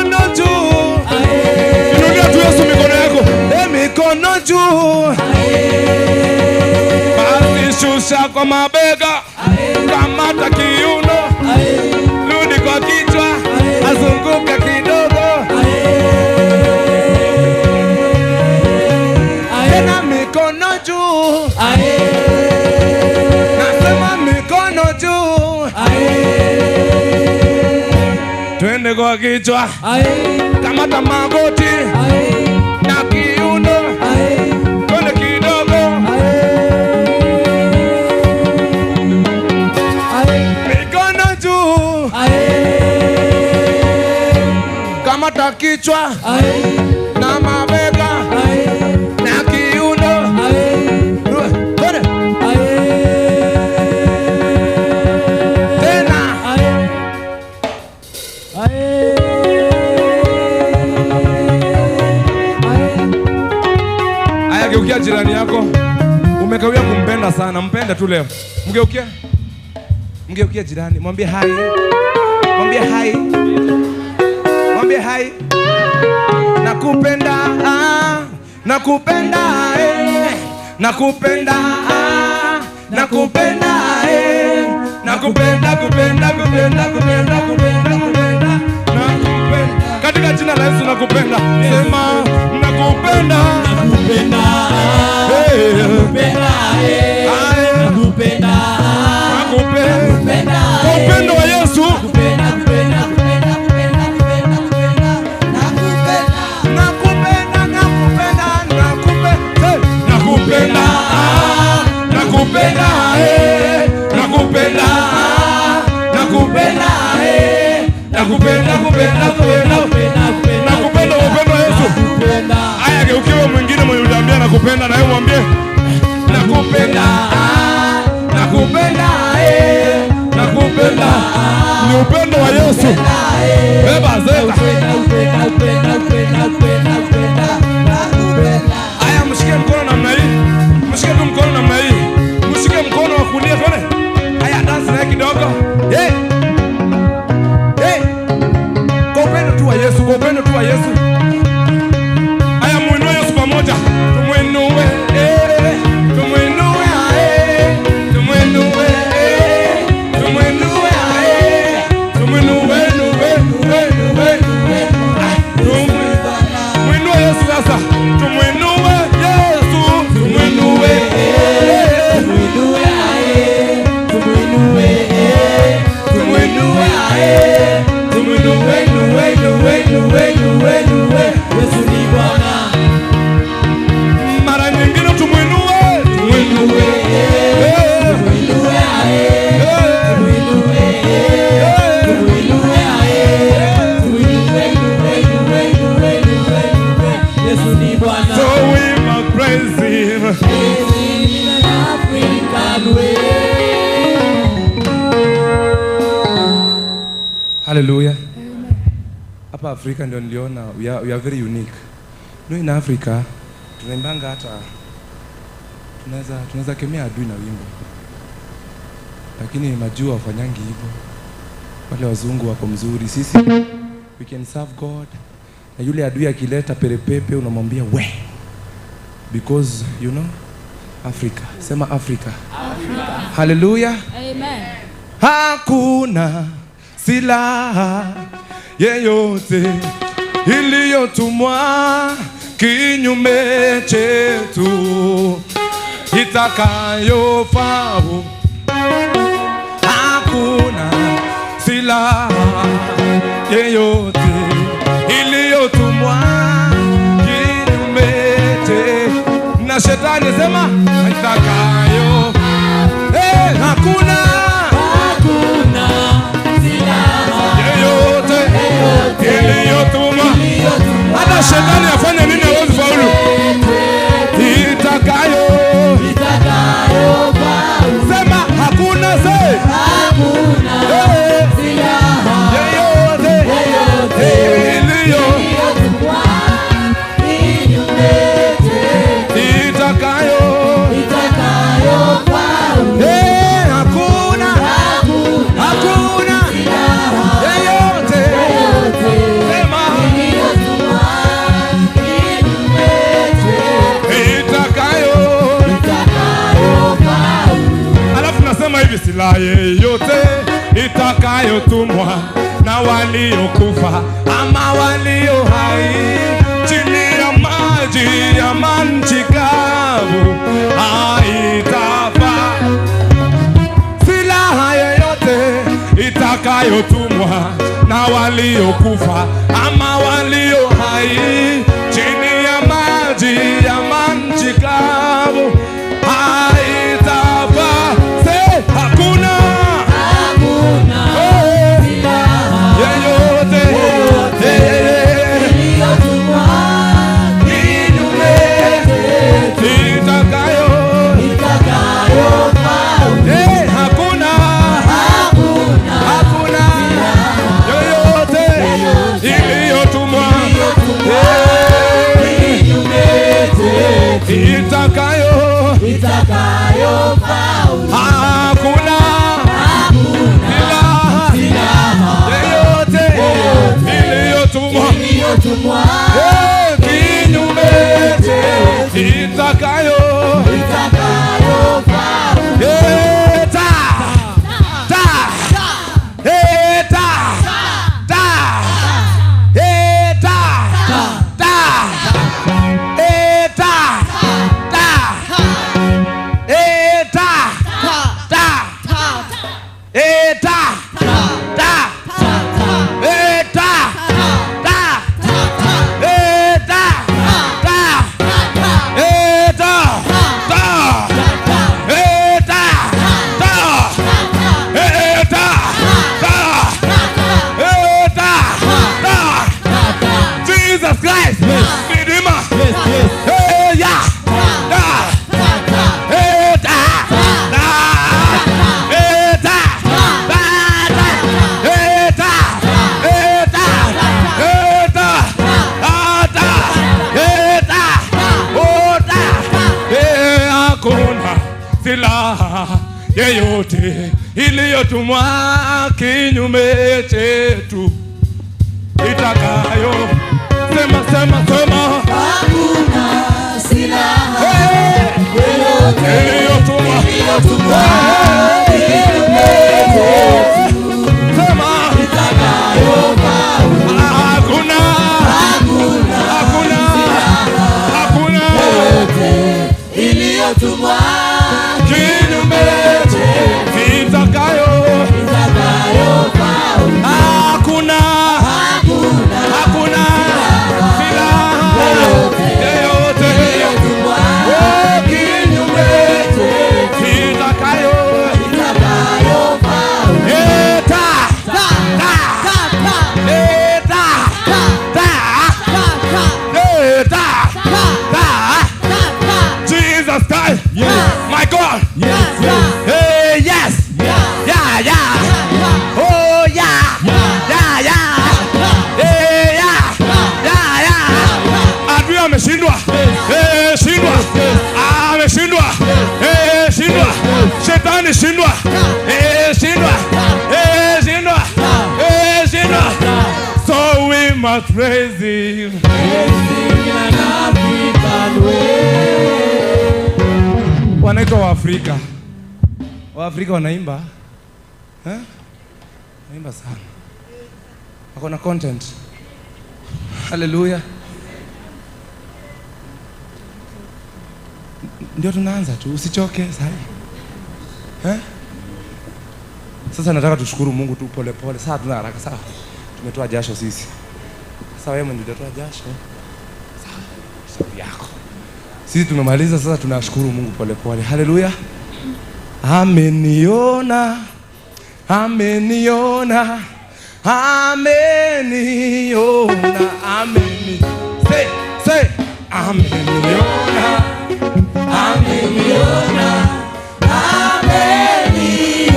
Mikono juu. Inulia tu Yesu mikono yako. Mikono juu. Basi shusha kwa mabega. Kamata kiuno. Rudi kwa kichwa. Azunguka kidogo. Tena mikono juu. Nasema mikono juu. Twende kwa kichwa. Kamata magoti na kiuno. Twende kidogo. Mikono juu. Kamata kichwa na mabega na kiuno. Twende. Tena. Aya, geukia jirani yako. Umekawia kumpenda sana, mpende tu leo. Mgeukie. Mgeukie jirani, mwambie hi. Mwambie hi. Mwambie hi. Nakupenda, ah, nakupenda, eh. Nakupenda, ah, nakupenda, eh. Nakupenda, kupenda, kupenda, kupenda, kupenda, kupenda. Nakupenda. Katika jina la Yesu nakupenda. Sema nakupenda. Nakupenda, Hey. nakupenda, eh. Aye. Nakupenda, Nakupenda. nakupenda, Kwa eh. upendo wa Yesu. Nakupenda, kupenda, kupenda, kupenda, kupenda, kupenda. Nakupenda. Nakupenda, nakupenda, nakupenda. Hey. Nakupenda, ah, nakupenda, eh. Nakupenda, ah, nakupenda, eh. Nakupenda, kupenda, kupenda. Kupenda, kupenda, Nakupenda kwa upendo wa Yesu. kupenda. Aya, geukiwe mwingine mwenye utaambia nakupenda, na yeye mwambie nakupenda, ah, nakupenda, eh, nakupenda. Ni upendo wa Yesu. Beba zeta. Kupenda, kupenda, kupenda, kupenda, kupenda, kupenda. Nakupenda. Aya, mshike mkono namna hii, mshike tu mkono namna hii, mshike mkono wa kulia, tuone. Aya, dance naye kidogo. Hey. Hey. Kwa upendo tu wa Yesu, kwa upendo tu wa Yesu. Aya, muinue Yesu pamoja. Tumuinue, eh, tumuinue, eh, tumuinue, eh, tumuinue, eh, tumuinue, nue, nue, nue, nue. Ah, Muinue Yesu sasa. Tumuinue Yesu, tumuinue, eh, Tumuinue, ae. Tumuinue, eh. Tumuinue, ae. Tumuinue, nue, nue, nue, nue, nue. Yesu ni Bwana. Mara nyingine tumuinue, tumuinue, eh, Tumuinue, ae. eh, Tumuinue, eh. eh. Tumuinue, ae. Tumuinue, nue, nue, nue, nue, nue. Yesu ni Bwana. So we must praise him. Praise him in an African way. Hallelujah. Hapa Afrika ndio niliona we are very unique. No, in Africa tunaimbanga hata tunaweza kemea adui na wimbo. Lakini majua wafanyangi hivyo. Wale wazungu wako mzuri, sisi we can serve God. Na yule adui akileta perepepe unamwambia we. Because you know Africa. Sema Africa. Africa. Hallelujah. Amen. Hakuna silaha yeyote iliyotumwa kinyume chetu itakayofaulu. Hakuna silaha yeyote iliyotumwa kinyume chetu na shetani, sema itakayo. Hey, hakuna Hakuna silaha yeyote iliyotumwa. Hata shetani afanye nini hawezi faulu. Itakayo, itakayofaulu. Sema hakuna se Hakuna Eh, silaha yeyote yeyote iliyo iliyotumwa kinyume chetu itakayo itakayofaulu. Eh, hakuna Silaha yeyote itakayotumwa na waliokufa ama walio hai chini ya maji ya nchi kavu haitafaa. Silaha yeyote itakayotumwa na waliokufa ama walio hai chini ya maji ya nchi kavu haitafaa. Say, hakuna. Hakuna Oh, silaha yeyote eh, iliyotumwa kinyume itakayo itakayofaulu. Eh, hakuna. Hakuna Hakuna yoyote iliyotumwa iliyotumwa Eh, kinyume chetu itakayo itakayofaulu. Hakuna Hakuna silaha silaha yeyote iliyotumwa iliyotumwa Eh, kinyume itakayo itakayofaulu. Eh, ta ta Eh, ta ta Eh, ta ta Eh, ta ta Eh, ta ta Eh, ta ta Eh, ta ta Eh, ta ta Eh, ta ta Eh, ta ta Eh, ta ta Eh, ta ta Jesus Christ. Redeemer. Yes, yes. Hey, yeah. Da. Hey, da. Da. Hey, da. Da, da. Hey, da. Hey, da. Hey, da. Ah, da. Hey, da. Oh, da. Hey, hakuna silaha yeyote iliyotumwa kinyume chetu itakayo sema sema sema. Hakuna silaha Hey! yoyote Iliyotumwa iliyotumwa kinyume chetu sema itakayofaulu. Hakuna. Hakuna Hakuna. Hakuna yoyote iliyotumwa kinyume chetu itakayo itakayofaulu. Hakuna. Hakuna Hakuna silaha yeyote iliyotumwa Oh, kinyume chetu itakayo itakayofaulu. Eh, ta Ta, ta ta, ta, Eh, ta ta, ta ta, ta, Eh, ta ta, ta ta, ta. Jesus Christ. Yes. My God. Yes, yes. Hey, yes. Yeah, yeah. Oh, yeah. Yeah, yeah. Hey, yeah. Yeah, yeah. Adui ameshindwa. Eh, shindwa. Ameshindwa. Eh, shindwa. Shetani shindwa. Eh, shindwa. Eh, shindwa. Eh, shindwa. So we must praise him. Wanaitwa Waafrika. Waafrika wanaimba eh? Wanaimba sana, wako na content. Haleluya! Ndio tunaanza tu, usichoke sahi eh? Sasa nataka tushukuru Mungu tu pole pole. Sasa tuna haraka, sawa? Tumetoa jasho sisi. Sasa wewe mwenye hujatoa jasho, sawa, shauri yako. Sisi tumemaliza sasa, tunashukuru Mungu pole pole. Haleluya! Ameniona, ameniona, ameniona, ameni. Say, say, ameniona, ameniona.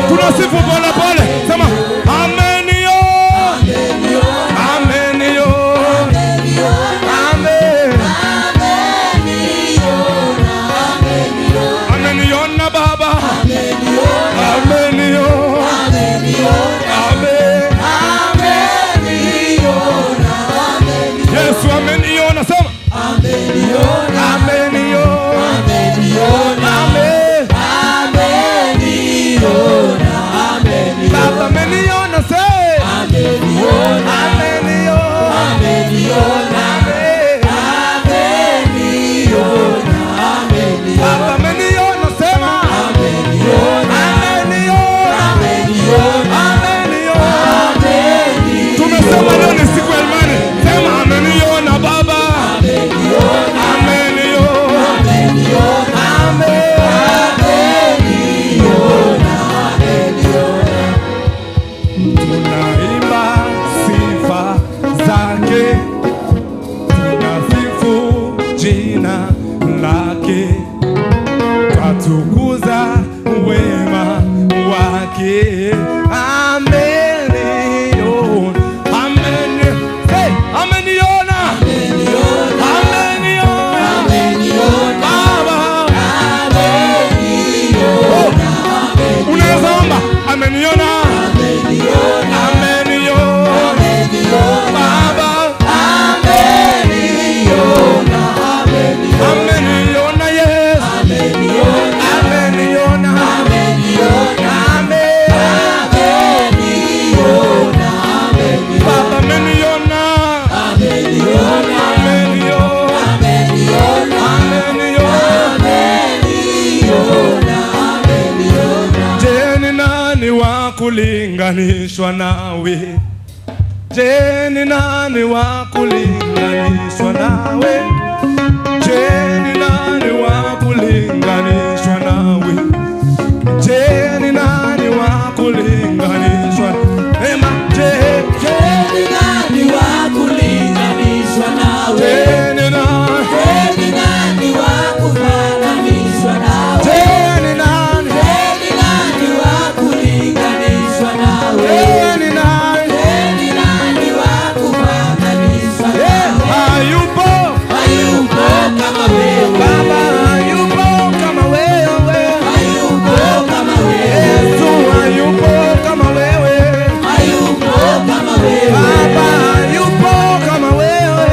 Tunasifu pole pole. Sema ameniona, ameniona, amen. Ameniona Baba, ameniona, amen. Yesu ameniona, sema ameniona, amen. lake, tunasifu jina lake, twatukuza wema wake. Ameniona, hey, ameniona, ameniona Baba. Oh, unaweza omba, ameniona, ameniona Baba, ameniona Yesu, ameniona, amen. Baba ameniona, ameniona, ameniona. Je, ni nani wa kulinganishwa nawe? Je, ni nani wa kulinganishwa nawe? Je, ni nani wa kulinganishwa nawe? Je, ni nani wa kulinganishwa? Ema, je, Je, ni nani wa kulinganishwa nawe? je, ni nani? Je, ni nani wa kufananishwa nawe? Je, ni nani? Je, ni nani wa kulinganishwa nawe? Je, ni nani? Je, ni nani wa kufananishwa nawe? Hayupo. Hayupo kama wewe. Baba hayupo kama wewe, Hayupo kama wewe. Yesu hayupo kama wewe, Hayupo kama wewe. Baba hayupo kama wewe,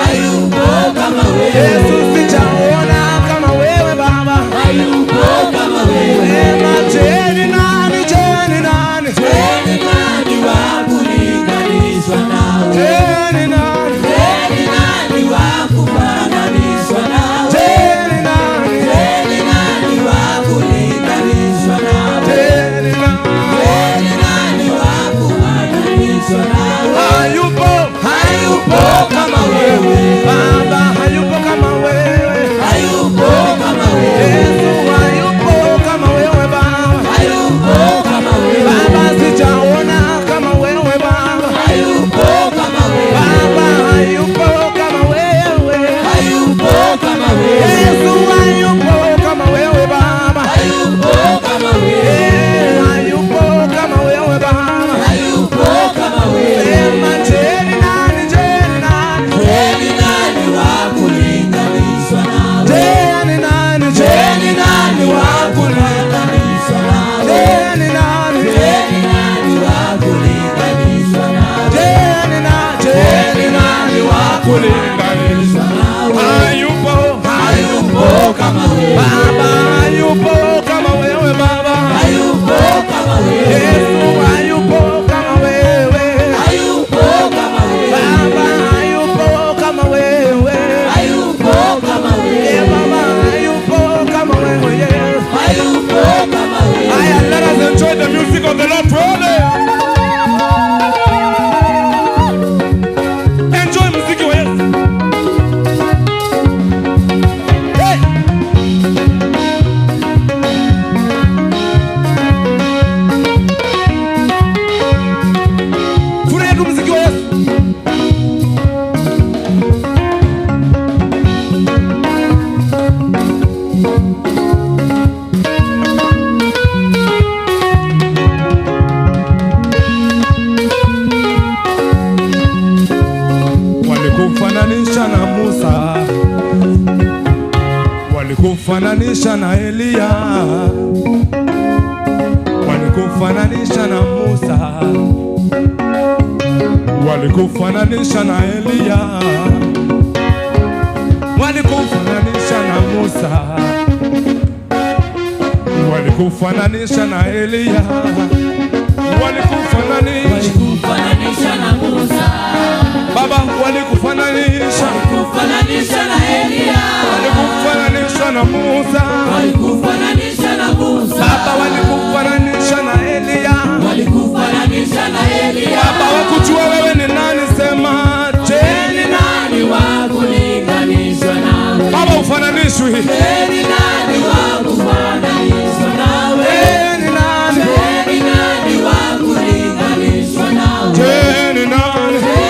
Hayupo kama wewe. Yesu sijaona kama wewe Baba. Hayupo kama wewe. Sema, je, ni nani? Je, ni nani? Je, ni nani wa kulinganishwa nawe? Je, ni nani? Je, ni nani wa kufananishwa nawe? Je, ni nani? Je, ni nani wa kulinganishwa nawe? Je, ni nani? Je, ni nani wa kufananishwa nawe? Hayupo, Hayupo kama wewe. Baba hayupo kama wewe, Hayupo kama wewe. Yesu hayupo kama wewe Baba. Hayupo kama wewe. Baba sijaona kama wewe Baba. Hayupo kama wewe. Baba hayupo kama wewe, Hayupo kama wewe. Yesu hayupo kama wewe Baba. Hayupo kama wewe. Eh, hayupo kama wewe Baba. Hayupo kama wewe. Sema, je, ni nani? Je, ni nani? Je, ni nani wa kulinganishwa nawe? Je, ni nani? Je, ni nani wa kulinganishwa nawe? Je, ni nani? Je, ni nani wa kulinganishwa nawe? Je, ni nani? Je, ni nani wa kulinganishwa? Nawe? Hayupo, Hayupo kama wewe. Baba hayupo kama wewe Baba. Hayupo kama wewe. Yesu hayupo kama wewe. Hayupo kama wewe. Baba hayupo kama wewe. Hayupo kama Eh, wewe. Baba hayupo kama wewe. Yeah. Hayupo kama wewe. Haya, let us enjoy the music of the Lord, brother. Enjoy muziki wa Yesu. Hey! Furahia tu muziki wa Yesu. Walikufananisha na Musa, walikufananisha na Eliya, walikufananisha na Musa, walikufananisha na Eliya, walikufananisha na Musa, walikufananisha na Eliya, walikufananisha Walikufananisha na Musa. Baba, walikufananisha Walikufananisha na Eliya. walikufananisha na Musa, Walikufananisha na Musa. Baba, walikufananisha na Eliya. Walikufananisha na Eliya. Baba, wakujua wewe ni nani, sema je, Je, ni nani wa kulinganishwa nawe? Baba ufananishwi. Je, ni nani wa kufananishwa nawe? Je, ni nani? Je, ni nani wa kulinganishwa nawe? Je, ni nani? Je,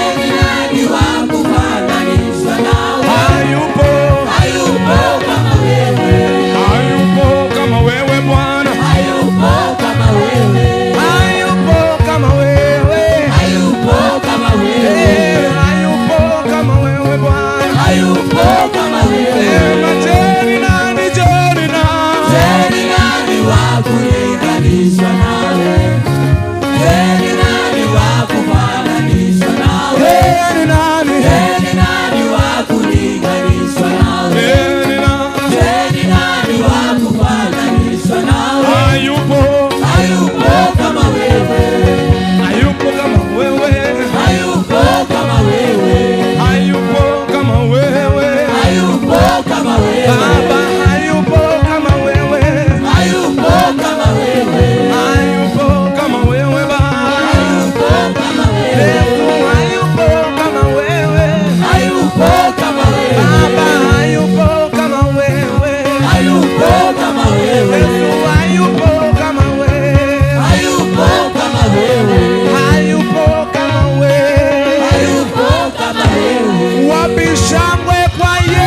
Hayupo kama wewe. Sema je, ni nani? Je, ni nani? Je, ni nani wa kulinganishwa nawe? Je, ni nani wa kufananishwa nawe? Je, ni nani? Je, ni nani wa kulinganishwa nawe? Je, ni nani? Je, ni nani wa kufananishwa nawe? Hayupo, Hayupo kama wewe. hayupo kama wewe, Hayupo kama wewe. hayupo kama wewe. Hayupo kama wewe. Baba, hayupo kama wewe, Hayupo kama wewe. hayupo kama wewe Baba. Hayupo kama wewe. Yesu hayupo kama wewe. Hayupo kama wewe. Baba hayupo kama wewe. Hayupo kama wewe. Yesu hayupo kama wewe. Hayupo kama wewe. Hayupo kama wewe. Hayupo kama wewe. Wapi shangwe kwa Yesu?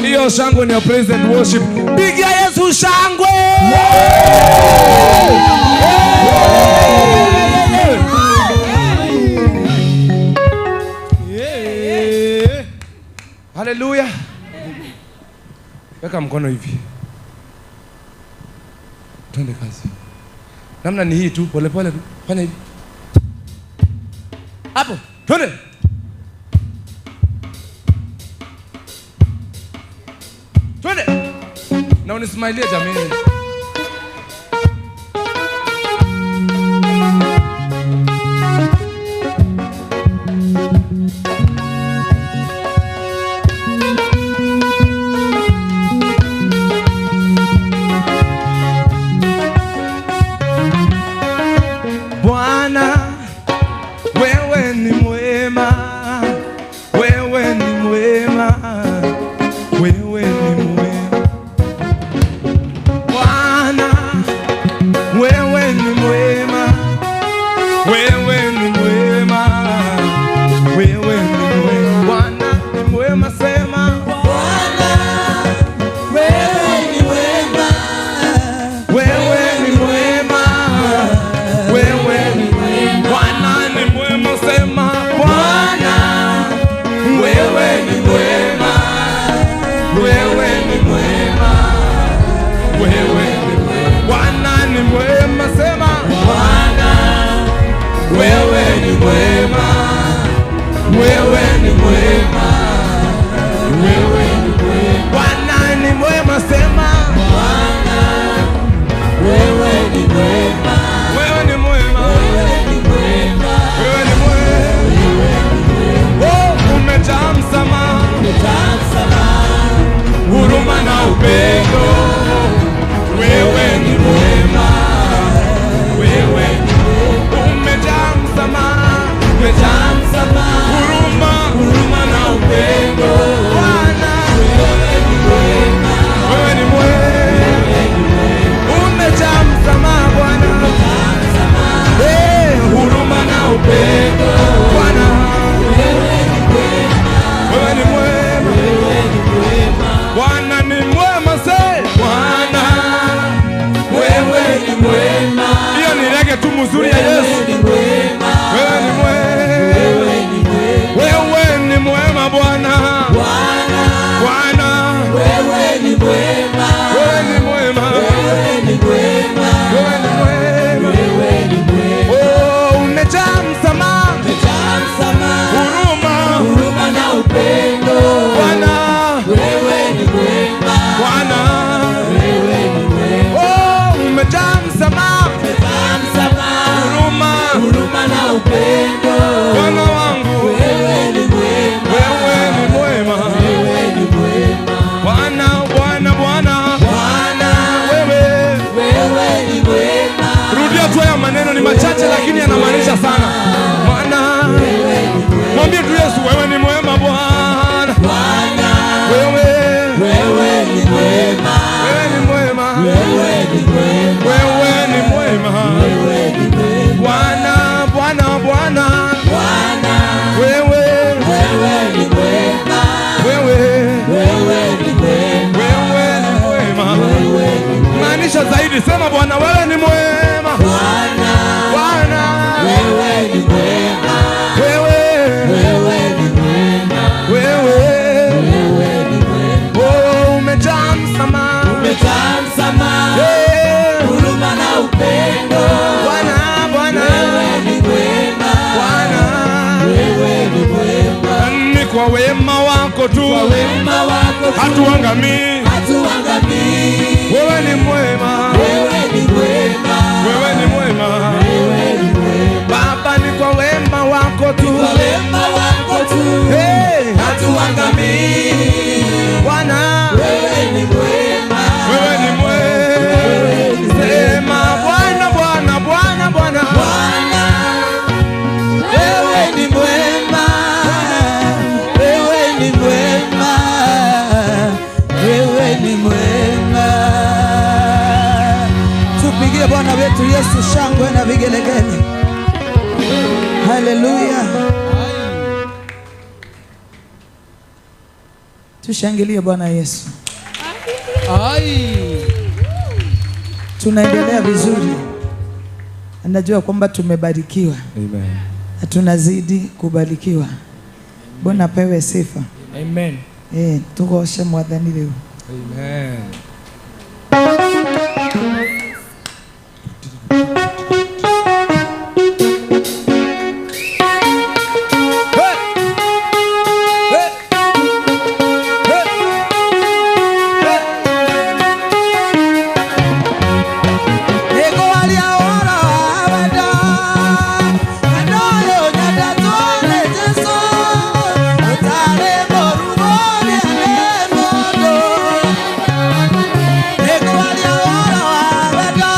Hiyo shangwe ni ya praise and worship. Pigia Yesu shangwe. Yeah. Haleluya. Weka mkono hivi, twende kazi. Namna ni hii tu, polepole tu, fanya hivi hapo, twende. Twende na unismailie jamii. Bwana, Wewe ni mwema, wewe ni mwema, wewe ni mwema. Bwana, wewe ni mwema, wewe ni mwema, wewe ni mwema. Bwana ni mwema, sema Bwana, wewe ni mwema. wewe ni mwema, wewe ni mwema. Bwana ni mwema, sema Bwana, wewe ni mwema, wewe ni mwema, wewe ni mwema. Bwana ni mwema, sema Bwana, wewe ni mwema. Wewe ni mwema. Wewe ni mwema. Bwana ni mwema, sema Bwana, wewe ni mwema. wewe ni mwema, Wewe ni mwema. wewe ni mwema. Oh, umejaa msamaha, Msamaha, huruma na upendo. Wewe ni mwema, wewe ni mwema. Umejaa msamaha, umejaa msamaha, huruma, huruma na upendo. Bwana, Wewe ni mwema. wewe ni mwema. umejaa msamaha Bwana, Msamaha, eh, Huruma na upendo. Bwana, wewe ni mwema. Wewe ni mwema. Wewe ni mwema. Bwana ni mwema, se Bwana. Wewe ni mwema. Hiyo ni rege tu mzuri ya Wewe Yesu. ni mwema. Wewe ni mwema. Wewe ni mwema. Wewe ni mwema Bwana. Bwana, Bwana, wewe ni mwema. wewe ni mwema. Wewe ni mwema. Wewe ni mwema. Wewe ni mwema. oh, umejaa msamaha, Umejaa msamaha, Huruma. huruma na upendo. Bwana, Wewe ni mwema. Bwana. Wewe ni mwema. oh, umejaa msamaha, Umejaa msamaha, Huruma. huruma na upendo. Bwana wangu, Wewe ni mwema. wewe ni mwema. Wewe ni mwema. Bwana, Bwana, Bwana. Bwana, Wewe. wewe ni mwema. Rudia tu haya maneno, ni machache lakini yanamaanisha sana. Bwana, mwambie tu Yesu, wewe ni mwema Bwana. Bwana, Wewe, wewe ni mwema. wewe ni mwema. Wewe ni mwema. Wewe ni mwema. Wewe ni mwema. Bwana, Bwana, Bwana. Bwana, Wewe, wewe ni mwema. wewe, Wewe ni mwema. wewe ni mwema. Wewe ni mwema. Maanisha zaidi, sema Bwana, wewe ni mwema. Bwana, Bwana, wema wako tu Kwa wema wako tu hatuangamii. hatuangamii. Wewe ni mwema, Wewe ni mwema, wewe ni mwema wewe ni mwema. Baba, ni kwa wema wako tu. Kwa wema wako tu Hey, hatuangamii. Bwana, Wewe ni mwema, wewe ni mwema. sema Bwana, Bwana, Bwana, Bwana. Bwana, wewe ni mwema, wewe ni mwema, wewe ni mwema. Tupigie Bwana wetu Yesu shangwe na vigelegele. Haleluya! Tushangilie Bwana Yesu. Tunaendelea vizuri. Najua kwamba tumebarikiwa Amen. na tunazidi kubarikiwa. Bwana apewe sifa. Amen. Tugoshe mwathani riu. Amen. Hey! Hey! Hey! Hey! Nĩngwaria ũhoro wa wendo, wendo ũyũ nyendetwo nĩ Jesũ, ũtarĩ mũũru mũrĩa nĩ mũndũ. Nĩngwaria ũhoro wa wendo,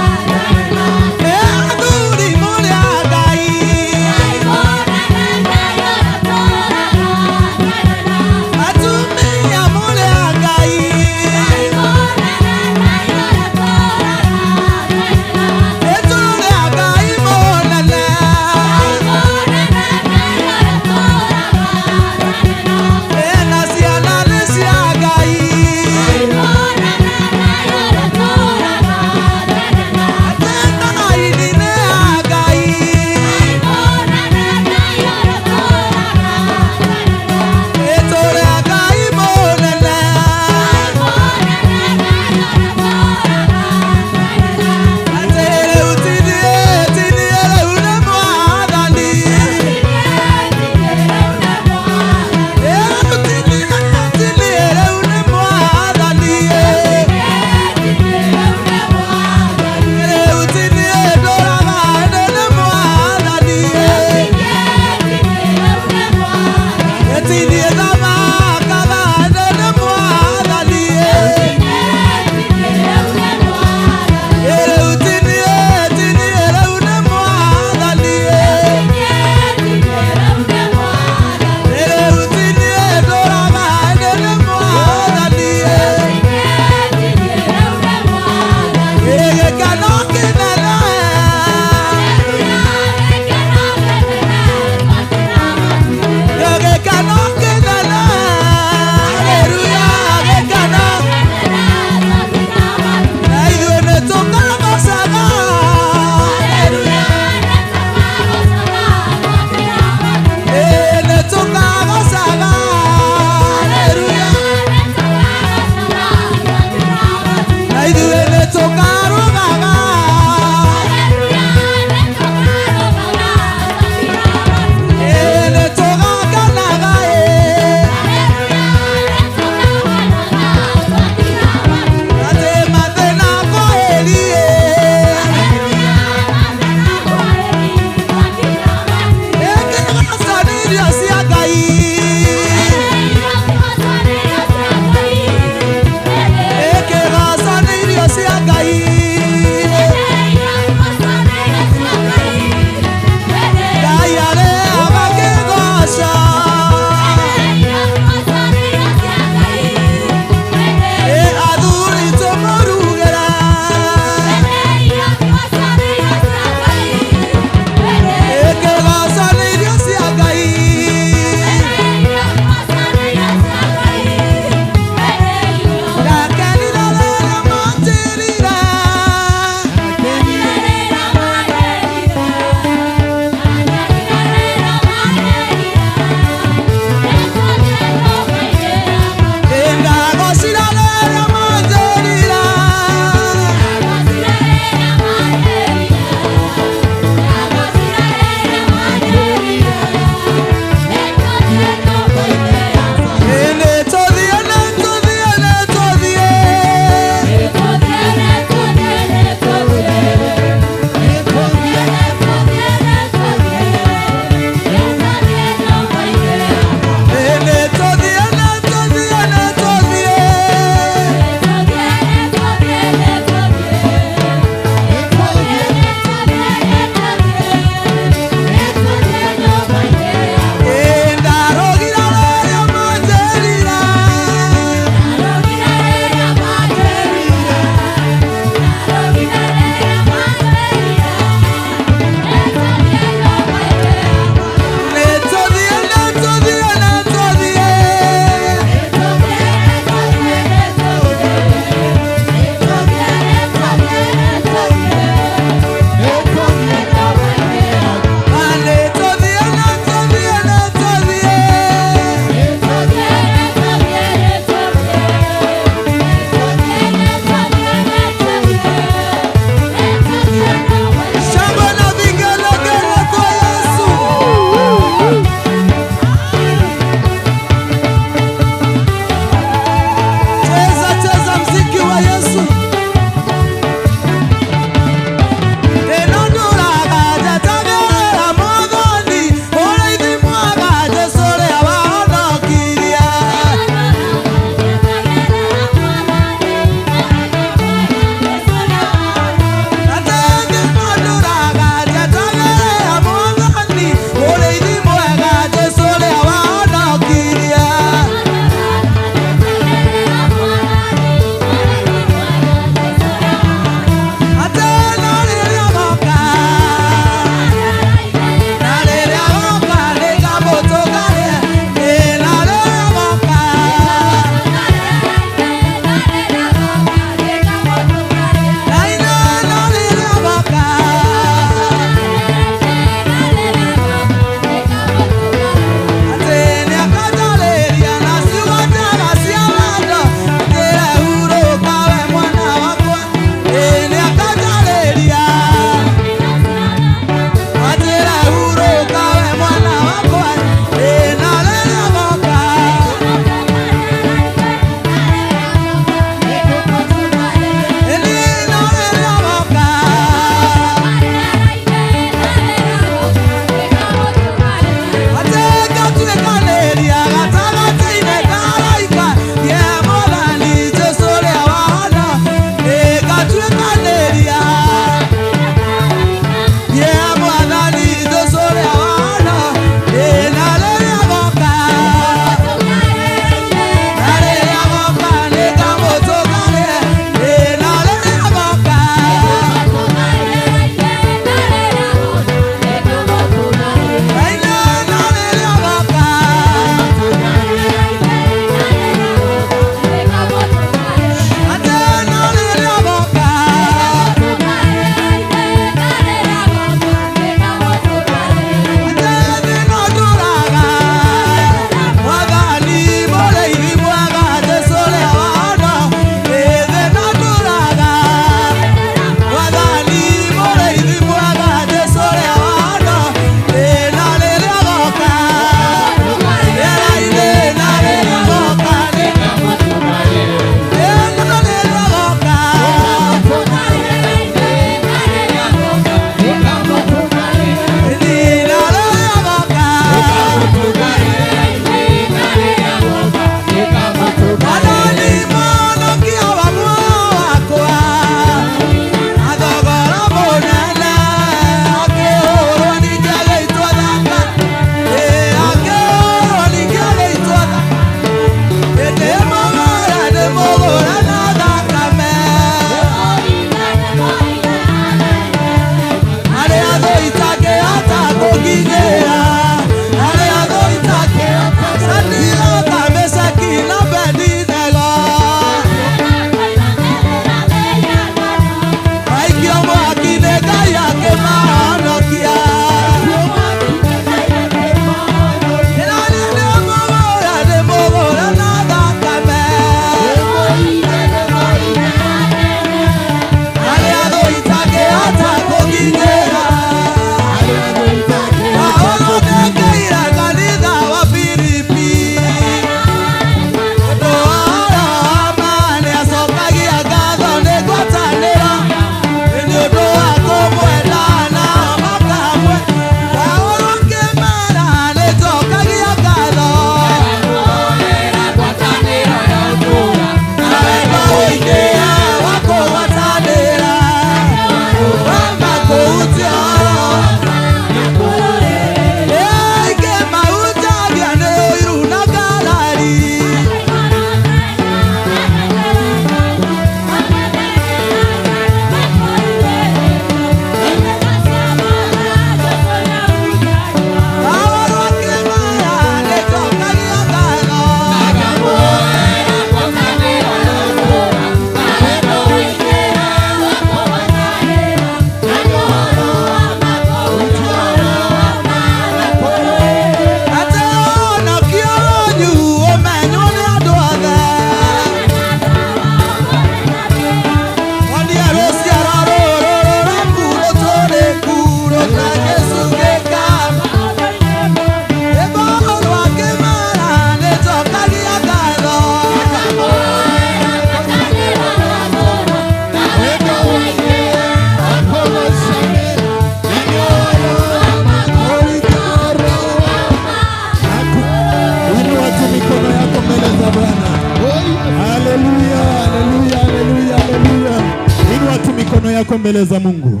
mbele za Mungu.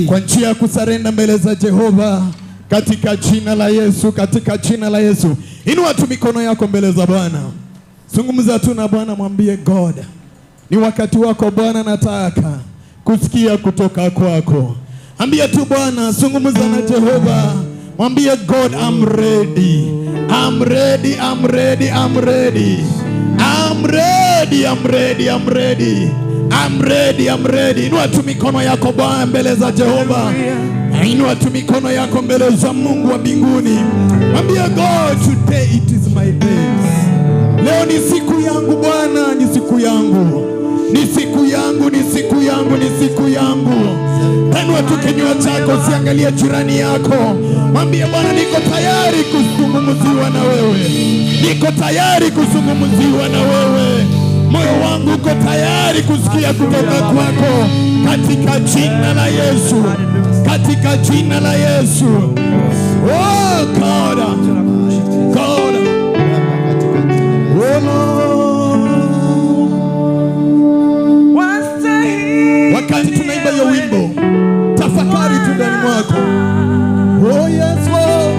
Kwa njia ya kusarenda mbele za Jehova, katika jina la Yesu, katika jina la Yesu. Inua tu mikono yako mbele za Bwana. Zungumza tu na Bwana, mwambie God, ni wakati wako Bwana, nataka kusikia kutoka kwako. Ambia tu Bwana, zungumza na Jehova. Mwambie God, I'm ready. I'm ready, I'm ready, I'm ready. I'm ready, I'm ready, I'm ready. I'm ready, I'm ready. Inua tu mikono yako Bwana mbele za Jehova. Inua tu mikono yako mbele za Mungu wa mbinguni. Mwambie God, today it is my day. Leo ni siku yangu Bwana, ni siku yangu. Ni siku yangu, ni siku yangu, ni siku yangu. Tanua tu kinywa chako, usiangalie jirani yako. Mwambie Bwana, niko tayari kuzungumziwa na wewe. Niko tayari kuzungumziwa na wewe. Moyo wangu uko tayari kusikia kutoka kwako. Katika jina la Yesu. Katika jina la Yesu. Oh God. God. Oh Lord. Wakati tunaimba hiyo wimbo, tafakari tu ndani mwako. Oh yes Lord.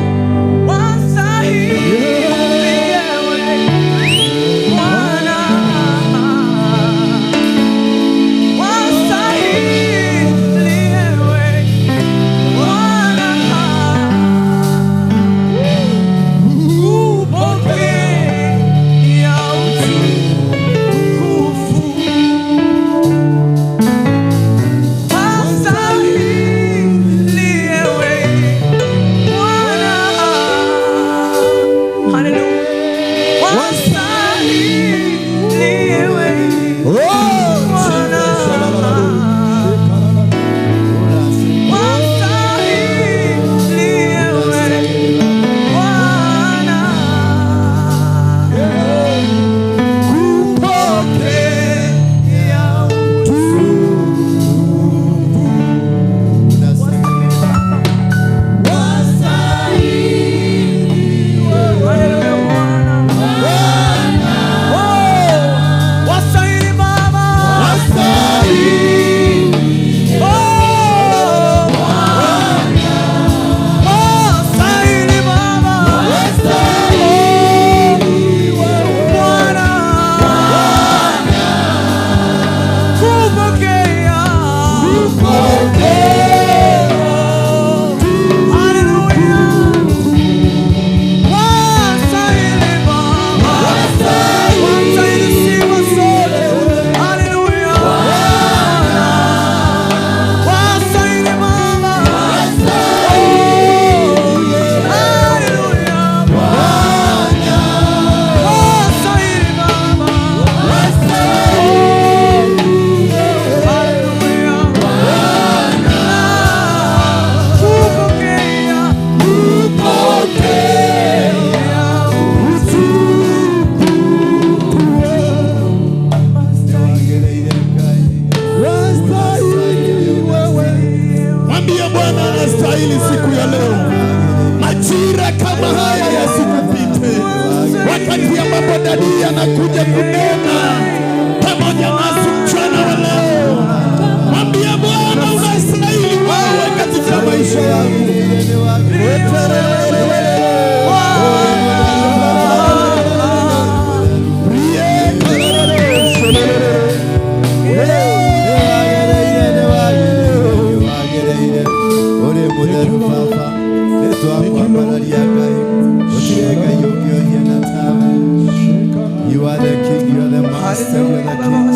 You are the king, you are the master, you are the king.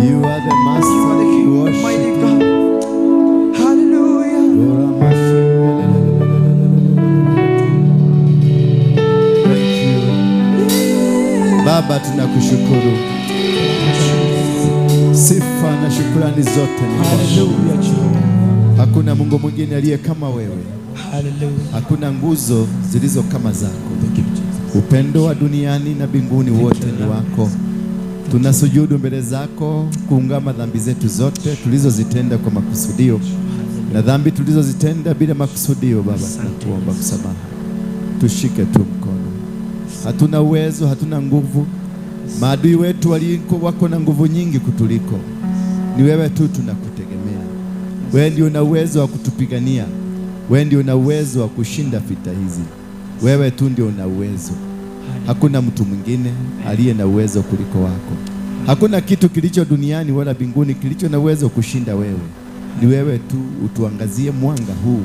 You are the master, we worship you. Hallelujah. Thank you. Baba, tunakushukuru. Sifa na shukrani zote ni kwako. Hakuna Mungu mwingine aliye kama wewe. Hakuna nguzo zilizo kama zako. Upendo wa duniani na mbinguni wote ni wako. Tunasujudu mbele zako kuungama dhambi zetu zote tulizozitenda kwa makusudio na dhambi tulizozitenda bila makusudio. Baba, tunakuomba msamaha. Tushike tu mkono. Hatuna uwezo, hatuna nguvu. Maadui wetu waliko wako na nguvu nyingi kutuliko. Ni wewe tu tunakutegemea. Wewe ndio una uwezo wa kutupigania. Wewe ndio una uwezo wa kushinda vita hizi. Wewe tu ndio una uwezo. Hakuna mtu mwingine aliye na uwezo kuliko wako. Hakuna kitu kilicho duniani wala mbinguni kilicho na uwezo kushinda wewe. Ni wewe tu utuangazie mwanga huu,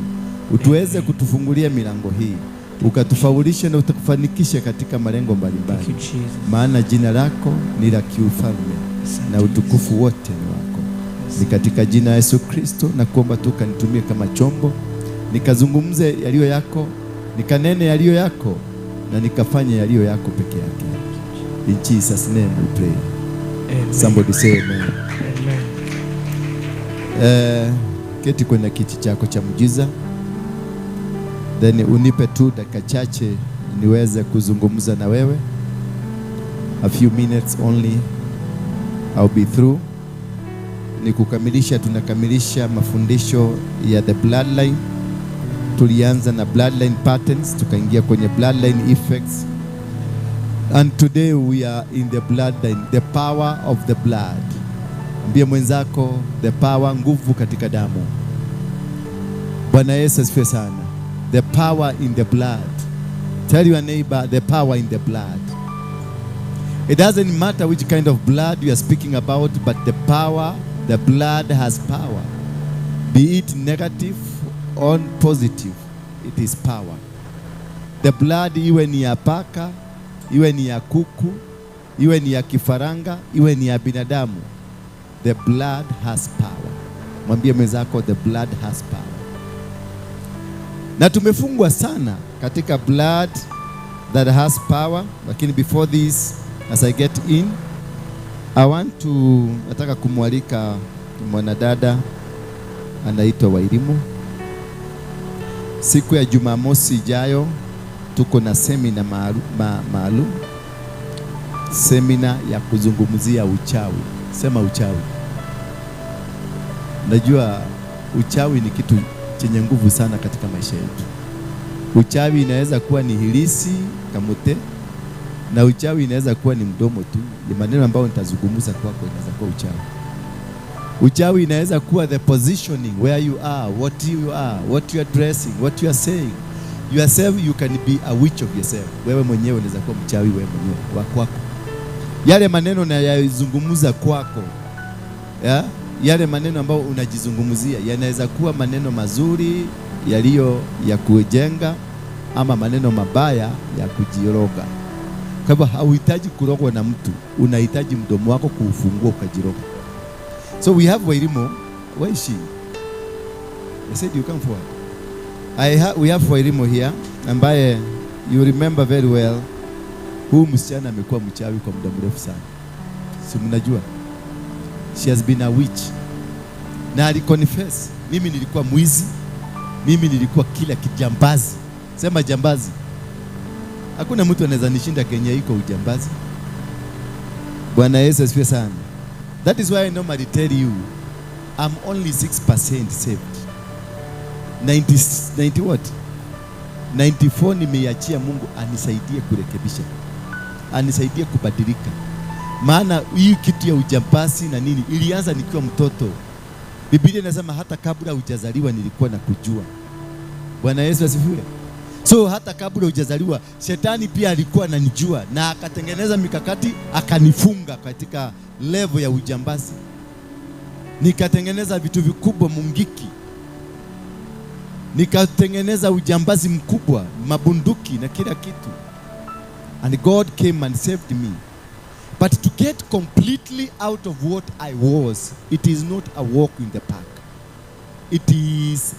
utuweze kutufungulia milango hii, ukatufaulishe na utufanikishe katika malengo mbalimbali. Maana jina lako ni la kiufalme na utukufu wote ni wako. Ni katika jina Yesu Kristo na kuomba tu kanitumie kama chombo, nikazungumze yaliyo yako, nikanene yaliyo yako, na nikafanye yaliyo yako peke yake. In Jesus name we pray. Amen. Somebody say amen. Amen. Keti kwenye kiti chako cha muujiza, then unipe tu dakika chache niweze kuzungumza na wewe. A few minutes only, I'll be through. Ni kukamilisha, tunakamilisha mafundisho ya the bloodline. Tulianza na bloodline patterns, tukaingia kwenye bloodline effects, and today we are in the bloodline, the power of the blood. Ambie mwenzako, the power, nguvu katika damu. Bwana Yesu asifiwe sana. The power in the blood. Tell your neighbor, the power in the blood. It doesn't matter which kind of blood you are speaking about, but the power, the blood has power. Be it negative or positive, it is power. The blood, iwe ni ya paka, iwe ni ya kuku, iwe ni ya kifaranga, iwe ni ya binadamu, the blood has power. Mwambie mwenzako, the blood has power. Na tumefungwa sana katika blood that has power, lakini before this, as I get in, I want to, nataka kumwalika mwanadada anaitwa Wairimu. Siku ya Jumamosi ijayo tuko na semina maalum, semina ya kuzungumzia uchawi. Sema uchawi. Najua uchawi ni kitu chenye nguvu sana katika maisha yetu. Uchawi inaweza kuwa ni hilisi kamute, na uchawi inaweza kuwa ni mdomo tu. Ni maneno ambayo nitazungumza kwako inaweza kuwa uchawi. Uchawi inaweza kuwa the positioning, where you are, what you are, what you are dressing, what you are saying. Yourself, you can be a witch of yourself. Wewe mwenyewe unaweza kuwa mchawi wewe mwenyewe wa kwako. Yale maneno unayozungumza kwako, ya? Yale maneno ambayo unajizungumzia yanaweza kuwa maneno mazuri yaliyo ya kujenga ama maneno mabaya ya kujiroga. Kwa hivyo hauhitaji kurogwa na mtu, unahitaji mdomo wako kuufungua ukajiroga. So we have Wairimu. Where is she? I said you come forward. We have Wairimu here, ambaye you remember very well. Huyu msichana amekuwa mchawi kwa muda mrefu sana. Si mnajua? She has been a witch. Na aliconfess, mimi nilikuwa mwizi, mimi nilikuwa kila kijambazi. Sema jambazi. Hakuna mtu anaweza nishinda Kenya iko ujambazi. Bwana Yesu asifiwe sana. That is why I normally tell you, I'm only 6% saved. 90 what? 94 nimeiachia Mungu anisaidie kurekebisha, anisaidie kubadilika. Maana hii kitu ya ujambazi na nini ilianza nikiwa mtoto. Biblia inasema hata kabla hujazaliwa nilikuwa nakujua. Bwana Yesu asifiwe. So hata kabla hujazaliwa shetani pia alikuwa ananijua na akatengeneza mikakati akanifunga katika level ya ujambazi. Nikatengeneza vitu vikubwa mungiki. Nikatengeneza ujambazi mkubwa, mabunduki na kila kitu. And God came and saved me. But to get completely out of what I was, it is not a walk in the park. It is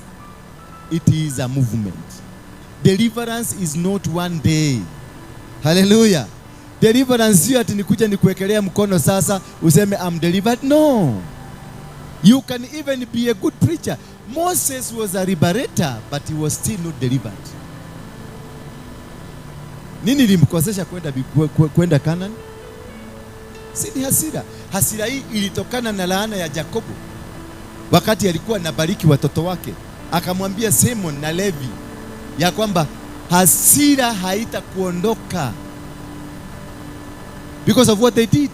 a movement. Deliverance is not one day. Hallelujah. Deliverance sio ati nikuja nikuwekelea mkono sasa useme I'm delivered. No. You can even be a good preacher. Moses was a liberator, but he was still not delivered. Nini ilimkosesha kwenda Canaan? Si ni hasira. Hasira hii ilitokana na laana ya Yakobo. Wakati alikuwa anabariki watoto wake, akamwambia Simon na Levi ya kwamba hasira haitakuondoka because of what they did.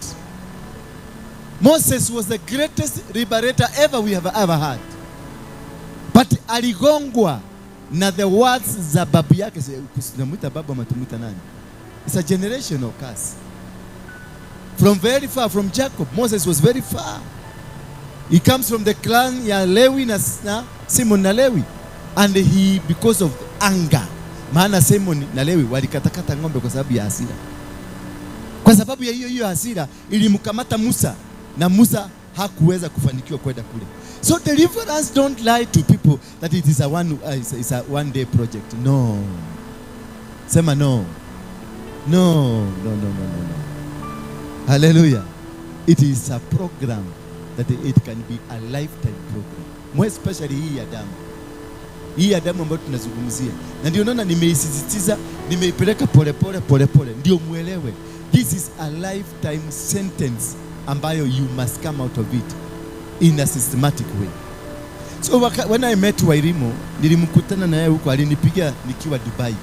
Moses was the greatest liberator ever we have ever had. But aligongwa na the words za babu yake. Tunamuita babu ama tumuita nani? It's a generational curse. From very far, from Jacob. Moses was very far. He comes from the clan ya Lewi na Simon na Lewi. And he, because of anger, maana Simon na Lewi walikatakata ng'ombe kwa sababu ya hasira. Kwa sababu ya hiyo hasira ilimkamata Musa, na Musa hakuweza kufanikiwa kwenda kule. So deliverance, don't lie to people that it is a it's a one day project. No. Sema no. No, no, no, no, no, no. Hallelujah. It is a program that it can be a lifetime program. More especially hii ya damu. Hii ya damu ambayo tunazungumzia. Na ndio naona nimeisisitiza, nimeipeleka pole pole pole pole. Ndio muelewe. This is a lifetime sentence ambayo you must come out of it in a systematic way. So when I met Wairimu, nilimkutana na yeye huko, alinipigia nikiwa Dubai.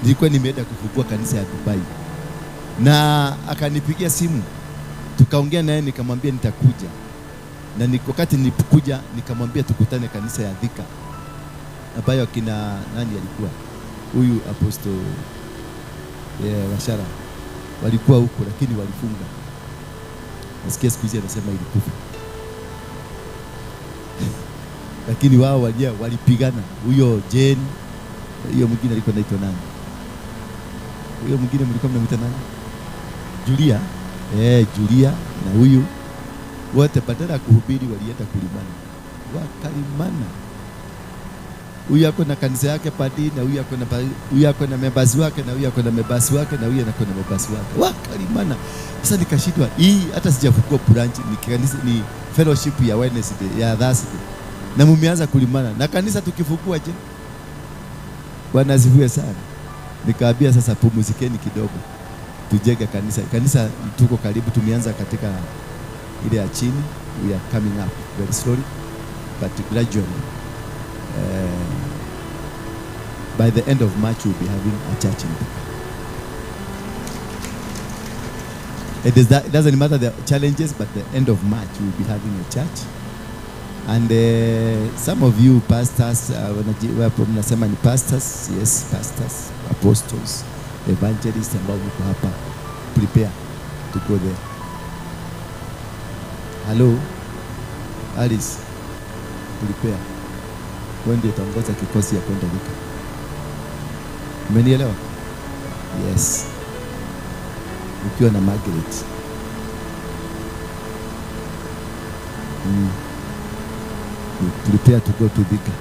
Nilikuwa nimeenda kufungua kanisa ya Dubai. Na akanipigia simu. Tukaongea naye, nikamwambia nitakuja. Na wakati nilipokuja nikamwambia tukutane kanisa ya Thika, ambayo kina nani alikuwa? Huyu Apostle Washara walikuwa huko, lakini walifunga. Nasikia siku hizi anasema ilikufa. Lakini wao walipigana. Huyo Jane, huyo mwingine alikuwa anaitwa nani? Huyo mwingine mlikuwa mnamuita nani? Julia. Julia na huyu wote badala ya kuhubiri walienda kulimana. Wakalimana. Huyu ako na kanisa yake padi, na huyu ako na huyu ako na members wake, na huyu ako na members wake, na huyu ako na members wake. Wakalimana. Sasa nikashindwa, hii hata sijafungua branch, ni kanisa, ni fellowship ya Wednesday, ya Thursday. Na mumeanza kulimana. Na kanisa tukifungua je? Bwana asifiwe sana. Nikaambia sasa pumzikeni kidogo. Tujenge kanisa. Kanisa tuko karibu, tumeanza katika ile ya chini. We are coming up very slowly but gradually. By the end of March we'll be having a church in Thika. It doesn't matter the challenges, but the end of March we'll be having a church. And some of you pastors, mnasema ni pastors, yes, pastors, apostles, evangelists ambao mko hapa, prepare to go there. Hello, Alice, prepare. Wewe ndiye utaongoza kikosi ya kwenda Thika. Umenielewa? Yes. Ukiwa na Margaret. You prepare to go to Thika.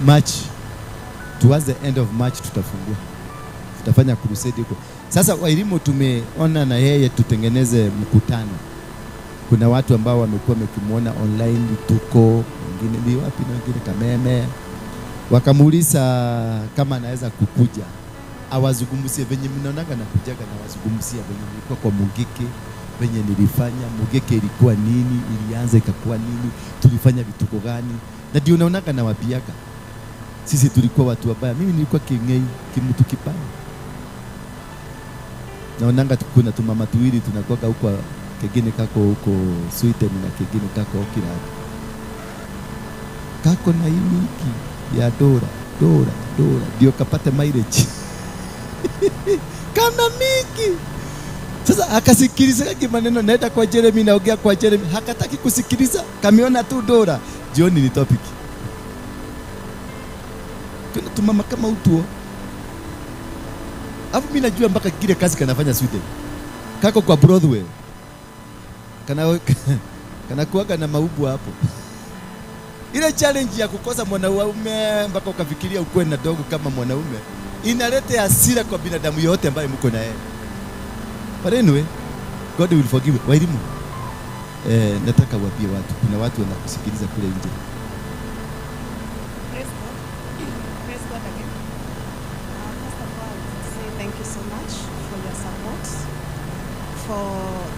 March, towards the end of March tutafungua. Tutafanya crusade huko. Sasa Wairimu tumeona na yeye tutengeneze mkutano. Kuna watu ambao wamekuwa wamekimuona online, tuko wengine ni wapi na wengine Kameme. Wakamuuliza kama anaweza kukuja awazungumzie venye mnaonaga na kujaga, na wazungumzia venye nilikuwa kwa Mugeke, venye nilifanya Mugeke ilikuwa nini, ilianza ikakuwa nini, tulifanya vituko gani. Na ndio unaonaga na wapiaga sisi tulikuwa watu wabaya. Mimi nilikuwa kingei, kimtu kibaya. Naonanga kuna tumama tuwili tunakuwa huko, kingine kako huko Sweden na kingine kako Kirati. Kako na hii ya dora dora dora ndio kapate mileage. Kana mingi. Sasa akasikiliza maneno, naenda kwa Jeremy, naongea kwa Jeremy, hakataki kusikiliza, kamiona tu dora. Jioni ni topic. Kuna tumama kama utuo. Alafu mimi najua mpaka kile kazi kanafanya Sweden. Kako kwa Broadway. Kana kuaga na maubwa hapo. Ile challenge ya kukosa mwanaume mpaka ukafikiria ukue na dogo kama mwanaume inaleta hasira kwa binadamu yote ambaye mko na yeye. But anyway, God will forgive. Wairimu, nataka waambie watu, kuna watu wanakusikiliza kule nje. Praise God. Praise God again. First of all, I want to say thank you so much for your support. For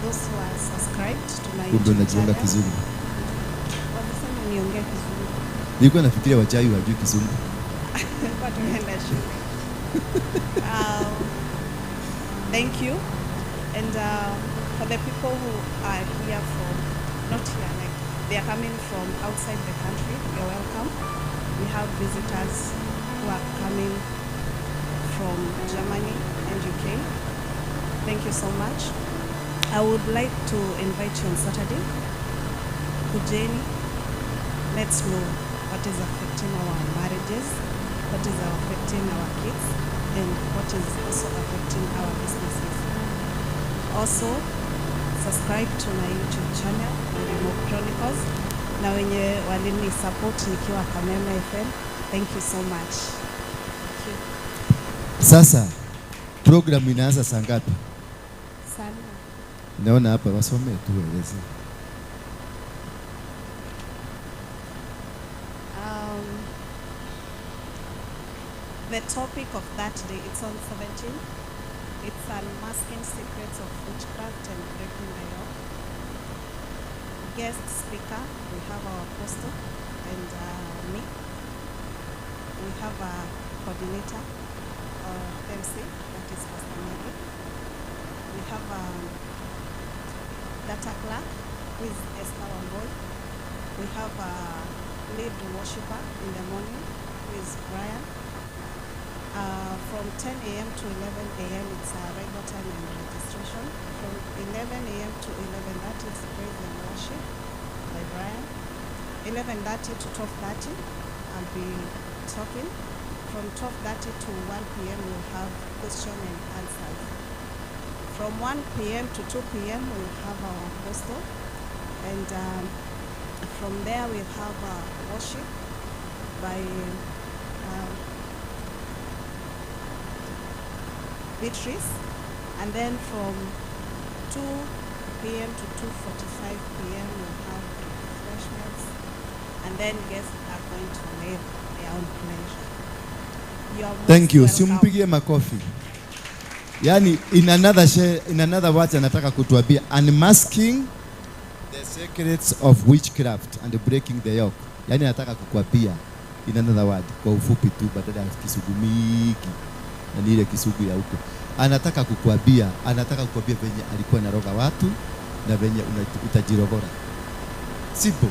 those who are subscribed to my YouTube channel. Kizungu. Walisema niongee Kizungu. Nilikuwa nafikiria wachawi hawajui Kizungu. Nilikuwa tumeenda shule. Thank you. And for the people who are here for, not here, like They are coming from outside the country. You're welcome. We have visitors who are coming from Germany and UK. Thank you so much. I would like to invite you on Saturday. Kujeni, let's know what is affecting our marriages, what is affecting our kids, and what is also affecting our businesses. Also, subscribe to my YouTube channel, Remote Chronicles. Na wenye walini support nikiwa Kameme FM, thank you so much. Thank you. Sasa program inaanza saa ngapi? Sana. Naona hapa wasome tu waeleze. The topic of that day, it's on 17. It's unmasking secrets of witchcraft and breaking the yoke. Guest speaker, we have our apostle and me. We have a coordinator, MC, that is Pastor Maggie. We have a data clerk, who is Esther Wamboi. We have a lead worshipper in the morning, who is Brian. From 10 a.m. to 11 a.m. it's arrival time and registration. From 11 a.m. to 11:30 it's praise and worship by Brian. 11:30 to 12:30 I'll be talking. From 12:30 to 1 p.m. we'll have question and answers. From 1 p.m. to 2 p.m. we'll have our apostle, and from there we'll have worship by Beatrice, and then from 2 p.m. to 2:45 p.m. we'll have refreshments, and then guests are going to leave their own pleasure. You are most Thank you. welcome. Simpigie makofi. Yani in another words anataka kutuambia unmasking the secrets of witchcraft and breaking the yoke. Yani anataka kukuambia in another word kwa ufupi tu badala ya Kisugu mingi. Na ni ile Kisugu ya huko. Anataka kukuambia venye alikuwa anaroga watu na venye utajirogora. Simple.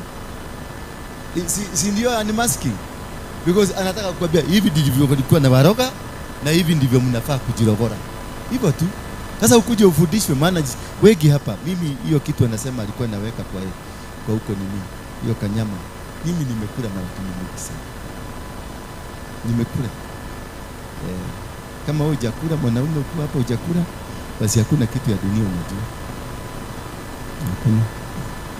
Si ndio unmasking? Because anataka kukuambia hivi ndivyo alikuwa anawaroga na hivi ndivyo mnafaa kujirogora. Hivyo tu. Sasa ukuje ufundishwe, maana wengi hapa mimi hiyo kitu anasema alikuwa anaweka kwa huko nini? Hiyo kanyama. Mimi nimekula mara mingi sana. Nimekula. Kama wewe hujakula, mwanaume uko hapa hujakula, basi hakuna kitu ya dunia unajua. Hakuna.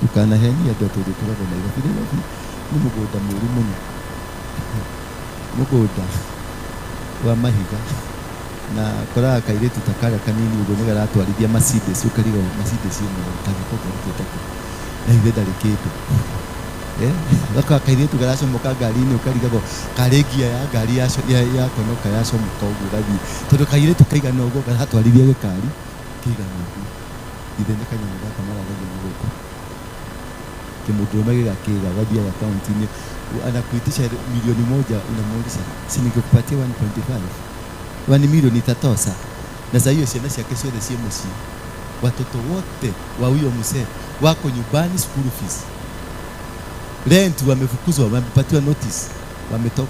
Ukana heni ya ndoto tukoragwo Nairobi. Nairobi ni mugunda mũru mũno. Mugunda wa mahiga. Na koraga kairĩtu ta karĩa kanini ũguo nĩ karatwarithia Mercedes, ũkarigwo Mercedes ĩno kagĩko karutĩte kũ. Na ithe ndarĩ kĩndũ. Gaka kairĩtu garacomoka ngari-inĩ ũkarigagwo karĩ ngia ya ngari yakonoka yacomoka ũguo gathiĩ. Tondũ kairĩtu kaigana ũguo karatwarithia gĩkari kĩigana ũguo. Ithe nĩ kanyamũ gaka mararagia na gũkũ. Kĩmũndũrũme gĩgakĩga gathiaga kaunti-inĩ anakuitisha milioni 1 unamuuliza si ningekupatia 1.5 1 milioni itatosa. Na saa hiyo ciana ciake ciothe ciĩ mũciĩ, watoto wote wa huyo mzee wako nyumbani, school fees, rent wamefukuzwa, wamepatiwa notice,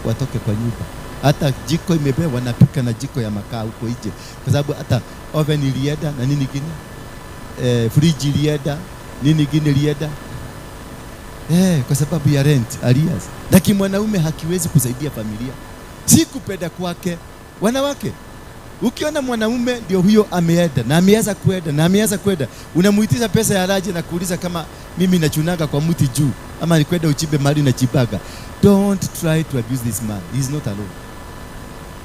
watoke kwa nyumba. Hata jiko imebebwa, wanapika na jiko ya makaa huko nje, kwa sababu hata oven ilienda na nini kingine, fridge ilienda, nini kingine ilienda, kwa sababu ya rent arrears. Lakini mwanaume hakiwezi kusaidia familia, si kupenda kwake. Wanawake, ukiona mwanaume ndio huyo ameenda na ameanza kuenda na ameanza kuenda, unamuitisha pesa ya raji na kuuliza kama mimi nachunaga kwa mti juu ama ni kwenda uchimbe mahali na chibaga. Don't try to abuse this man. He is not alone.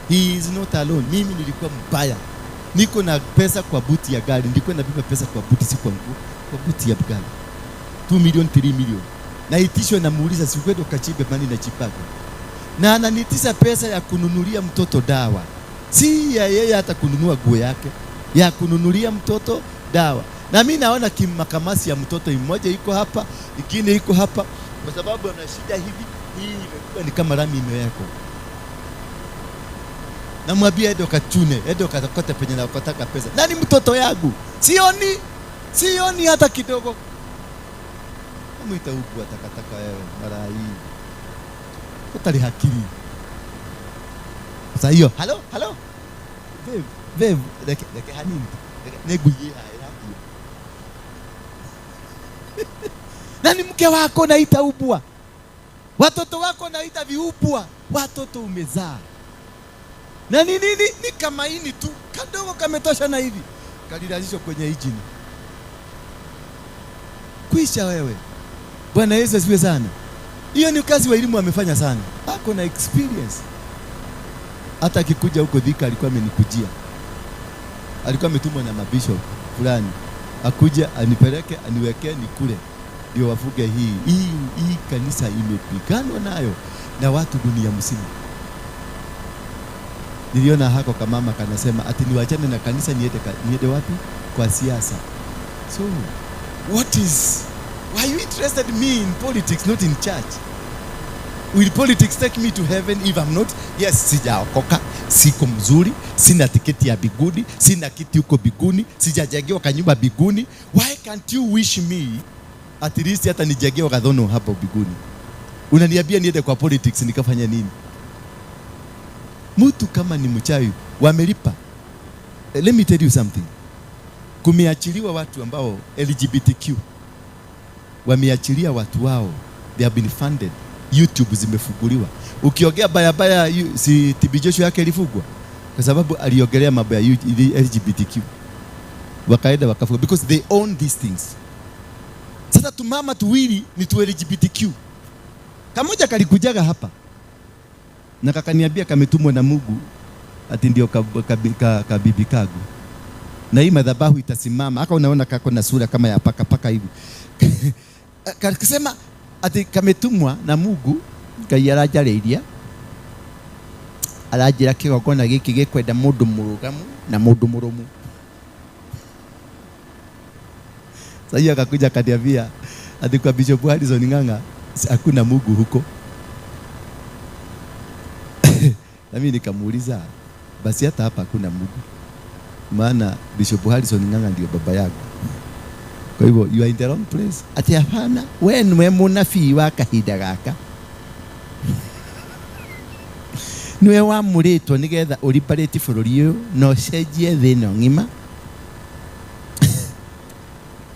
He is not alone. Mimi nilikuwa mbaya. Niko na pesa kwa buti ya gari, nilikuwa nabeba pesa kwa buti, si kwa nguo, kwa buti ya gari. 2 million, 3 million. Na itishwe na muuliza si kwenda ukachimbe mahali na chibaga. Na ananitisha pesa ya kununulia mtoto dawa. Si ya yeye hata kununua nguo yake, ya kununulia mtoto dawa. Na mimi naona kimakamasi ya mtoto mmoja iko hapa, ingine iko hapa, kwa sababu ana shida hivi, hii imekuwa ni kama rami imewekwa. Namwambia endo kachune, endo kakote penye nakotaka pesa. Nani mtoto yangu? Sioni hata kidogo. Amuita ubwa takataka wewe mara hii. Utali hakili. Sasa hiyo, hello, hello. Babe, babe, reke hanini. Neguye haira. Nani mke wako naita ubwa? Watoto wako naita viubwa. Watoto umezaa. Na nini nini ni kama ini tu kadogo kametosha na hivi. Kalilazishwa kwenye injini. Kwisha wewe. Bwana Yesu asifiwe sana. Hiyo ni kazi wa elimu amefanya sana. Ako na experience. Hata akikuja huko Thika alikuwa amenikujia. Alikuwa ametumwa na mabishop fulani. Akuja anipeleke aniwekee nikule. Ndio wafuge hii. Hii kanisa imepiganwa nayo na watu dunia mzima. Niliona hako kamama kanasema ati niwachane na kanisa niende wapi? Kwa siasa. So what is, why you interested me in politics, not in church? Will politics take me to heaven if I'm not? Yes, sijaokoka, siko mzuri, sina tiketi ya biguni, sina kiti huko biguni, sijajengewa kanyumba biguni. Why can't you wish me at least hata nijengewe kadhono hapo biguni? Unaniambia niende kwa politics nikafanya nini? Mtu kama ni mchawi wamelipa. Let me tell you something. Kumeachiliwa watu ambao LGBTQ. Wameachilia watu wao. They have been funded. YouTube zimefunguliwa. Ukiongea baya baya, si TB Joshua yake ilifungwa kwa sababu aliongelea mambo ya LGBTQ. Wakaenda wakafunga because they own these things. Sasa tumama tuwili ni tu LGBTQ. Kamoja kalikujaga hapa na kakaniambia kametumwa na Mungu ati ndio kabibi kagu. Na hii madhabahu itasimama. Haka unaona kako na sura kama ya paka paka hivi. Kakasema ati kametumwa na Mungu Ngai aranjarĩiria aranjĩra kĩgongona gĩkĩ gĩkwenda mũndũ mũrũgamu na mũndũ mũrũmu. Sasa hiyo akakuja akaniambia ati kwa Bishop Harrison Ng'ang'a hakuna Mungu huko. Na mimi nikamuuliza basi hata hapa hakuna Mungu, maana Bishop Harrison Ng'ang'a ndio baba yangu. Kwa hivyo you are in the wrong place. Ati hapana, we nwe munabii wa kahinda gaka. Niwe wamũrĩtwo nĩgetha ũribarĩti bũrũri ũyũ na ũcenjie thĩ ĩno ng'ima.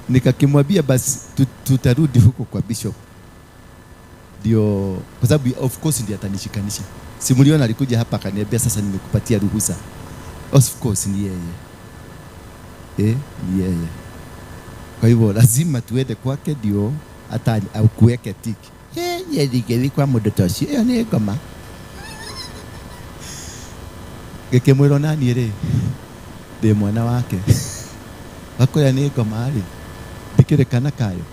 Nikakimwambia basi tutarudi huko kwa bishop. Ndio kwa sababu of course ndiye atanishikanisha. Simuliona alikuja hapa akaniambia sasa nimekupatia ruhusa. Of course ni yeye. Ni yeye. Kwa hivyo lazima tuende kwake ndio hata akuweke tiki. Yeye ndigeli kwa mũndũ ta ũcio ĩyo nĩ ngoma. Gĩkĩmwĩrwo nani rĩ ndĩ mwana wake. Gakwĩra nĩ ngoma rĩ ndikĩrĩ kana kayo.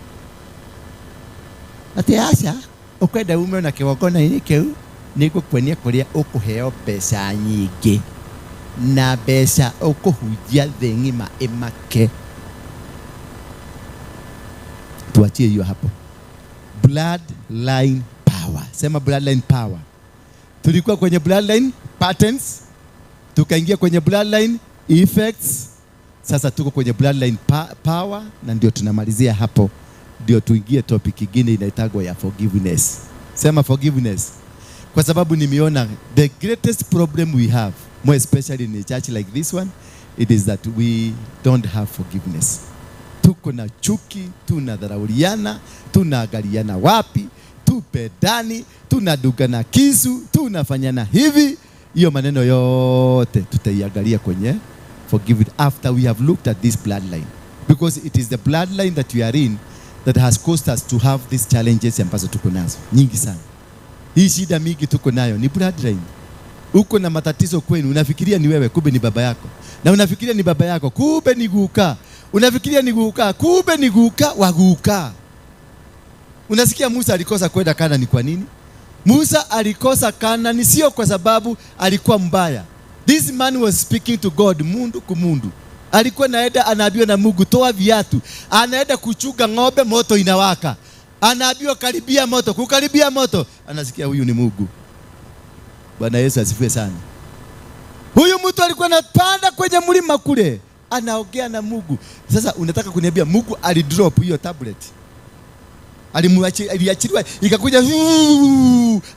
Atĩ aca ũkwenda ume na kĩgongona-inĩ kĩu nĩngũkuonia kũrĩa ũkũheo mbeca nyingĩ na mbeca ũkũhunjia thĩ ng'ima ĩmake. Tuachie hiyo hapo. Bloodline power. Sema bloodline power. Tulikuwa kwenye bloodline patterns, tukaingia kwenye bloodline effects, sasa tuko kwenye bloodline power na ndio tunamalizia hapo. Ndio tuingie topic nyingine inaitagwa ya forgiveness. Sema forgiveness. Kwa sababu nimeona the greatest problem we have, more especially in a church like this one, it is that we don't have forgiveness. Tuko na chuki, tunadharauliana, tunaangaliana wapi, tupendani, tunadugana kisu, tunafanyana hivi. Hiyo maneno yote tutaiangalia kwenye forgive it after we have looked at this bloodline. Because it is the bloodline that we are in that has caused us to have these challenges ambazo tuko nazo nyingi sana. Hii shida mingi tuko nayo ni bloodline. Uko na matatizo kwenu, unafikiria ni wewe, kumbe ni baba yako. Na unafikiria ni baba yako, kumbe ni guka. Unafikiria ni guka, kumbe ni guka wa guka. Unasikia Musa alikosa kwenda Kanani kwa nini? Musa alikosa Kanani sio kwa sababu alikuwa mbaya. This man was speaking to God mundu kumundu. Alikuwa naenda anaambiwa na Mungu toa viatu. Anaenda kuchunga ng'ombe, moto inawaka. Anaambiwa karibia moto, kukaribia moto. Anasikia huyu ni Mungu. Bwana Yesu asifiwe sana. Huyu mtu alikuwa anapanda kwenye mlima kule, anaongea na Mungu. Sasa unataka kuniambia Mungu alidrop hiyo tablet? Aliachiliwa ikakuja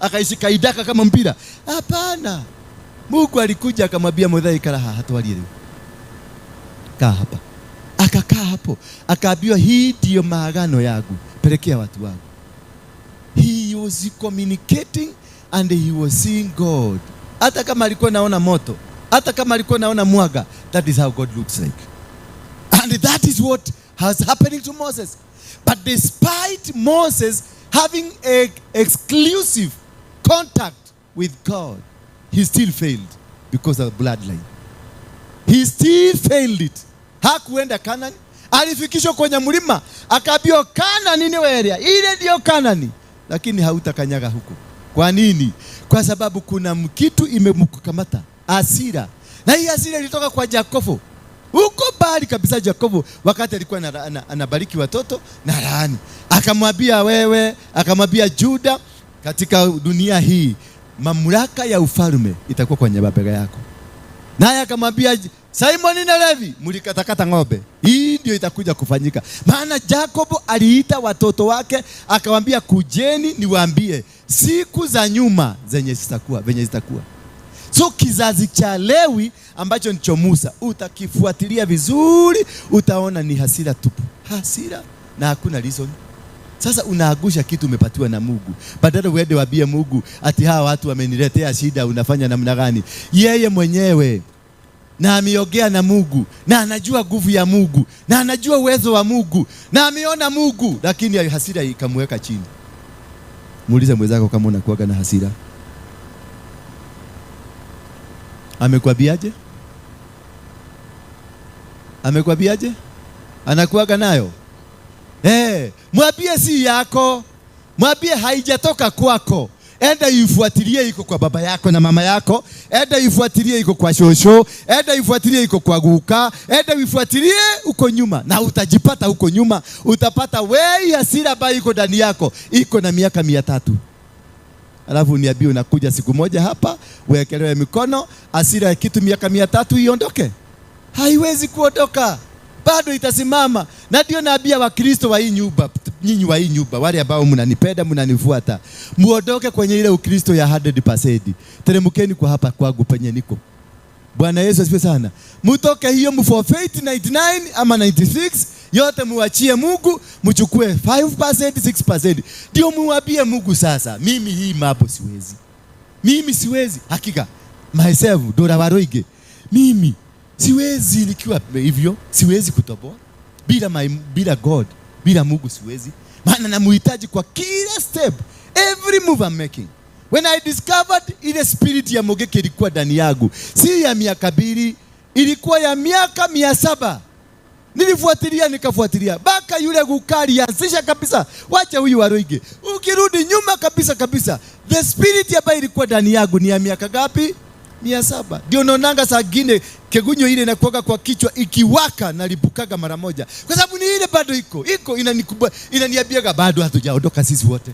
akaishika idaka kama mpira. Hapana. Mungu alikuja akamwambia Muthai, kala haha twarie riu. Kaa hapa. Akakaa hapo. Akaambiwa hii ndio maagano yangu, pelekea watu wangu. He was communicating and he was seeing God. Hata kama alikuwa naona moto, hata kama alikuwa naona mwaga, that is how God looks like. And that is what has happening to Moses. But despite Moses having an exclusive contact with God, he still failed because of bloodline. He still failed it. Hakuenda Kanani. Alifikishwa kwenye mlima, akaambiwa Kanani ni wewe, ile ndio Kanani, lakini hautakanyaga huko. Kwa nini? Kwa sababu kuna kitu imemkamata, hasira. Na hii hasira ilitoka kwa Yakobo. Huko mbali kabisa Yakobo, wakati alikuwa anabariki watoto na laani. Akamwambia wewe, akamwambia Juda, katika dunia hii mamlaka ya ufalme itakuwa kwenye mabega yako. Naye akamwambia Simoni na Levi, mlikatakata ng'ombe. Hii ndio itakuja kufanyika. Maana Yakobo aliita watoto wake akawaambia, kujeni niwaambie siku za nyuma zenye zitakuwa, venye zitakuwa. So kizazi cha Lewi ambacho ndicho Musa, utakifuatilia vizuri utaona ni hasira tupu. Hasira na hakuna reason. Sasa unaagusha kitu umepatiwa na Mungu. Badala uende waambie Mungu ati hawa watu wameniletea shida, unafanya namna gani? Yeye mwenyewe na ameongea na Mungu, na anajua nguvu ya Mungu, na anajua uwezo wa Mungu, na ameona Mungu, lakini hasira ikamweka chini. Muulize mwenzako kama unakuwaga na hasira. Amekwambiaje? Amekwambiaje? Anakuwaga nayo? Mwambie si yako. Mwambie haijatoka kwako. Enda ifuatilie iko kwa baba yako na mama yako. Enda ifuatilie iko kwa shosho. Enda ifuatilie iko kwa guka. Enda ifuatilie uko nyuma. Na utajipata huko nyuma. Utapata wei hasira ambayo iko ndani yako. Iko na miaka 300. Alafu niambie unakuja siku moja hapa, uwekelewe mikono, hasira ya kitu miaka 300 iondoke. Haiwezi kuondoka. Bado itasimama. Na ndio naambia Wakristo wa hii nyumba, nyinyi wa hii nyumba, wale ambao mnanipenda, mnanifuata, muondoke kwenye ile Ukristo ya 100%. Teremkeni kwa hapa kwangu penye niko. Bwana Yesu asifiwe sana. Mutoke hiyo mforfeit 99 ama 96, yote muachie Mungu, mchukue 5%, 6%. Ndio muambie Mungu sasa, mimi hii mambo siwezi. Mimi siwezi. Hakika myself Dora Waruinge, mimi siwezi nikiwa hivyo, siwezi kutoboa bila God, bila Mungu siwezi. Maana namuhitaji kwa kila step, every move I'm making. When I discovered ile spirit ya Mogeke ilikuwa ndani yangu, si ya miaka 2, ilikuwa ya miaka 700. Nilifuatilia nikafuatilia baka yule gukali anzisha kabisa, wacha huyu Waruinge. Ukirudi nyuma kabisa kabisa, the spirit ambayo ilikuwa ndani yangu ni ya miaka ngapi? 700. Ndio naonanga saa ngine kegunyo ile inakuwa kwa kichwa ikiwaka na lipukaga mara moja. Kwa sababu ni ile bado iko. Iko inaniambiaga bado hatujaondoka sisi wote.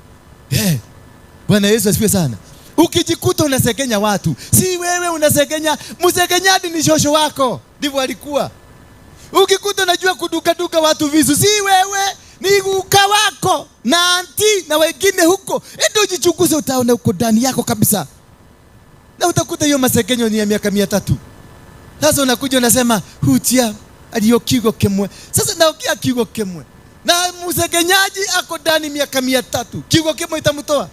Bwana Yesu asifiwe sana. Ukijikuta unasekenya watu, si wewe unasekenya, msekenyadi ni shosho wako. Ndivyo alikuwa. Ukikuta unajua kuduka watu visu, si wewe, ni guka wako na anti na wengine huko. Ndio ujichunguze, utaona huko ndani yako kabisa. Na utakuta hiyo masekenyo ni ya miaka 300. Sasa unakuja unasema hutia aliyo kigo kemwe. Sasa naokia kigo kemwe. Na msekenyaji ako ndani miaka 300. Kigo kemwe itamtoa.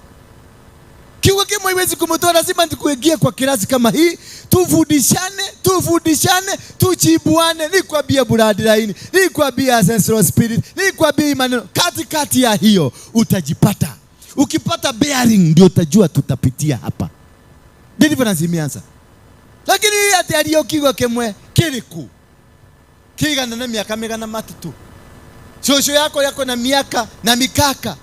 Kigo kemwe haiwezi kumtoa. Lazima nikuingie kwa kirasi kama hii, tufundishane, tuchibuane. Nikwambie bloodline, nikwambie ancestral spirit, nikwambie maneno. Katikati ya hiyo utajipata. Ukipata bearing ndio utajua tutapitia hapa. Deliverance imeanza. Lakini ati aliyokiwa kemwe kiriku kigana na miaka 300. Shosho yako na miaka na mikaka.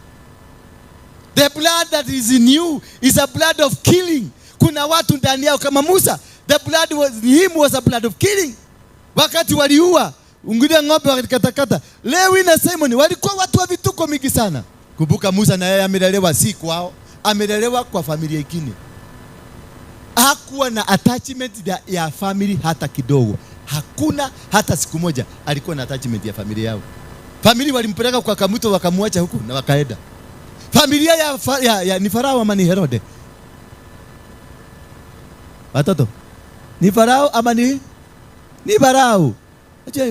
The blood that is in you is a blood of killing. Kuna watu ndani yao kama Musa. The blood was him was a blood of killing. Wakati waliua ungilia ng'ombe wakikatakata. Lewi na Simoni walikuwa watu wa vituko mingi sana. Kumbuka Musa na yeye amelelewa si kwao, amelelewa kwa familia ingine. Hakuwa na attachment ya family hata kidogo. Hakuna hata siku moja alikuwa na attachment ya familia yao. Family walimpeleka kwa kamuto wakamwacha huko na wakaenda. Familia ya ni Farao ama ni Herode? Watoto, ni Farao ama ni Farao? Acha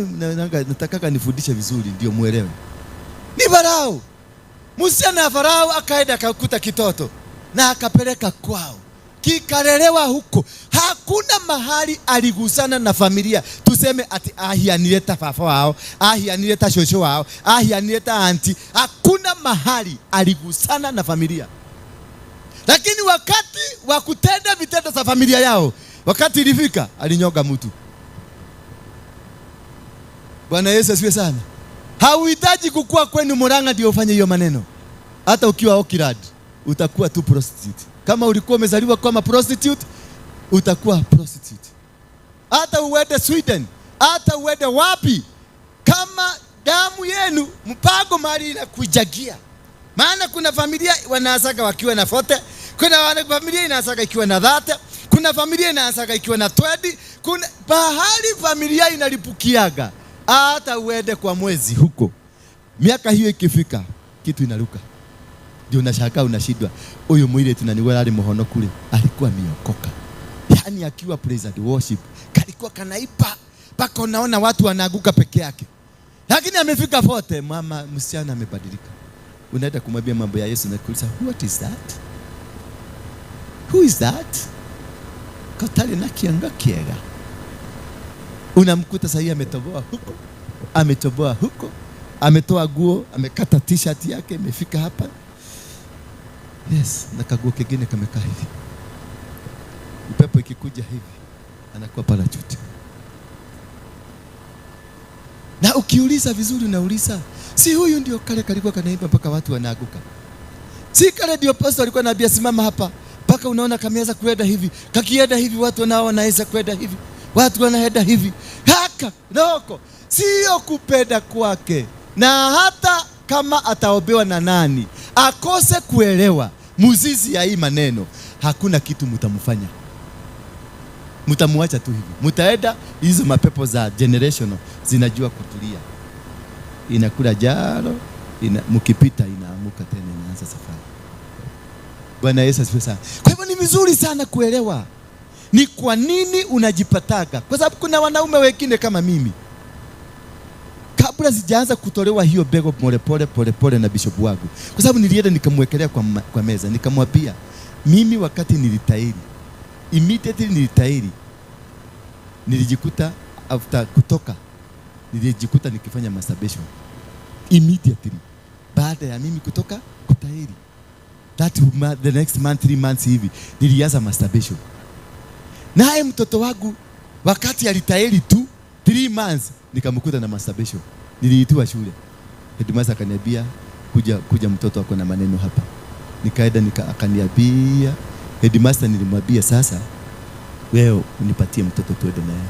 nataka nifundishe vizuri ndio muelewe. Ni Farao. Msichana wa Farao akaenda akakuta kitoto na akapeleka kwao. Kikalelewa huko. Hakuna mahali aligusana na familia. Tuseme ati ahianileta fafa wao, ahianileta shosho wao, ahianileta anti. Hakuna mahali aligusana na familia. Lakini wakati wa kutenda vitendo za familia yao, wakati ilifika alinyoga mtu. Bwana Yesu asifiwe sana. Hauhitaji kukua kwenu Murang'a ndio ufanye hiyo maneno. Hata ukiwa Oakland utakuwa tu prostitute. Kama ulikuwa umezaliwa kama prostitute, utakuwa prostitute. Hata uende Sweden, hata uende wapi, kama damu yenu mpango mali inakujagia. Maana kuna familia wanaasaga wakiwa na 40, kuna familia inaasaga ikiwa na 30, kuna familia inaasaga ikiwa na 20, kuna bahali familia inalipukiaga. Hata uende kwa mwezi huko, miaka hiyo ikifika kitu inaruka. Ndio unashangaa unashindwa. Huyu mwile tunaniwela ali muhono kule alikuwa ameokoka. Yaani akiwa praise and worship kalikuwa kanaipa mpaka unaona watu wanaanguka peke yake. Lakini amefika 40, mama msichana amebadilika. Unaenda kumwambia mambo ya Yesu na kuuliza, what is that? Who is that? Katali na kianga kiega. Unamkuta sasa ametoboa huko, ametoboa huko, ametoa guo, amekata t-shirt yake imefika hapa. Yes, na kaguo kingine kamekaa hivi. Upepo ikikuja hivi, anakuwa parachute. Na ukiuliza vizuri unauliza, si huyu ndio kale kalikuwa kanaimba mpaka watu wanaaguka? Si kale ndio pastor alikuwa anaambia simama hapa, mpaka unaona kameanza kuenda hivi, kakienda hivi watu nao wanaweza kuenda hivi. Watu wanaenda hivi. Haka noko. Sio kupenda kwake. Na hata kama ataobewa na nani, akose kuelewa muzizi ya hii maneno, hakuna kitu mtamfanya. Mtamuacha tu hivi. Mtaenda hizo mapepo za generational zinajua kutulia. Inakula jalo, mkipita inaamuka tena inaanza safari. Bwana Yesu asifiwe sana. Kwa hivyo ni vizuri sana kuelewa ni kwa nini unajipataga. Kwa sababu kuna wanaume wengine kama mimi, kabla sijaanza kutolewa hiyo bego pole pole pole pole na bishop wangu, kwa sababu nilienda nikamwekelea kwa meza, nikamwambia mimi wakati nilitairi, immediately nilitairi, nilijikuta after kutoka, nilijikuta nikifanya masturbation immediately baada ya mimi kutoka kutairi. That the next month, 3 months hivi nilianza masturbation. Naye mtoto wangu wakati alitairi tu 3 months nikamkuta na masturbation. Niliitiwa shule. Headmaster akaniambia kuja mtoto wako na maneno hapa. Nikaenda akaniambia headmaster, nilimwambia sasa wewe unipatie mtoto tuende naye.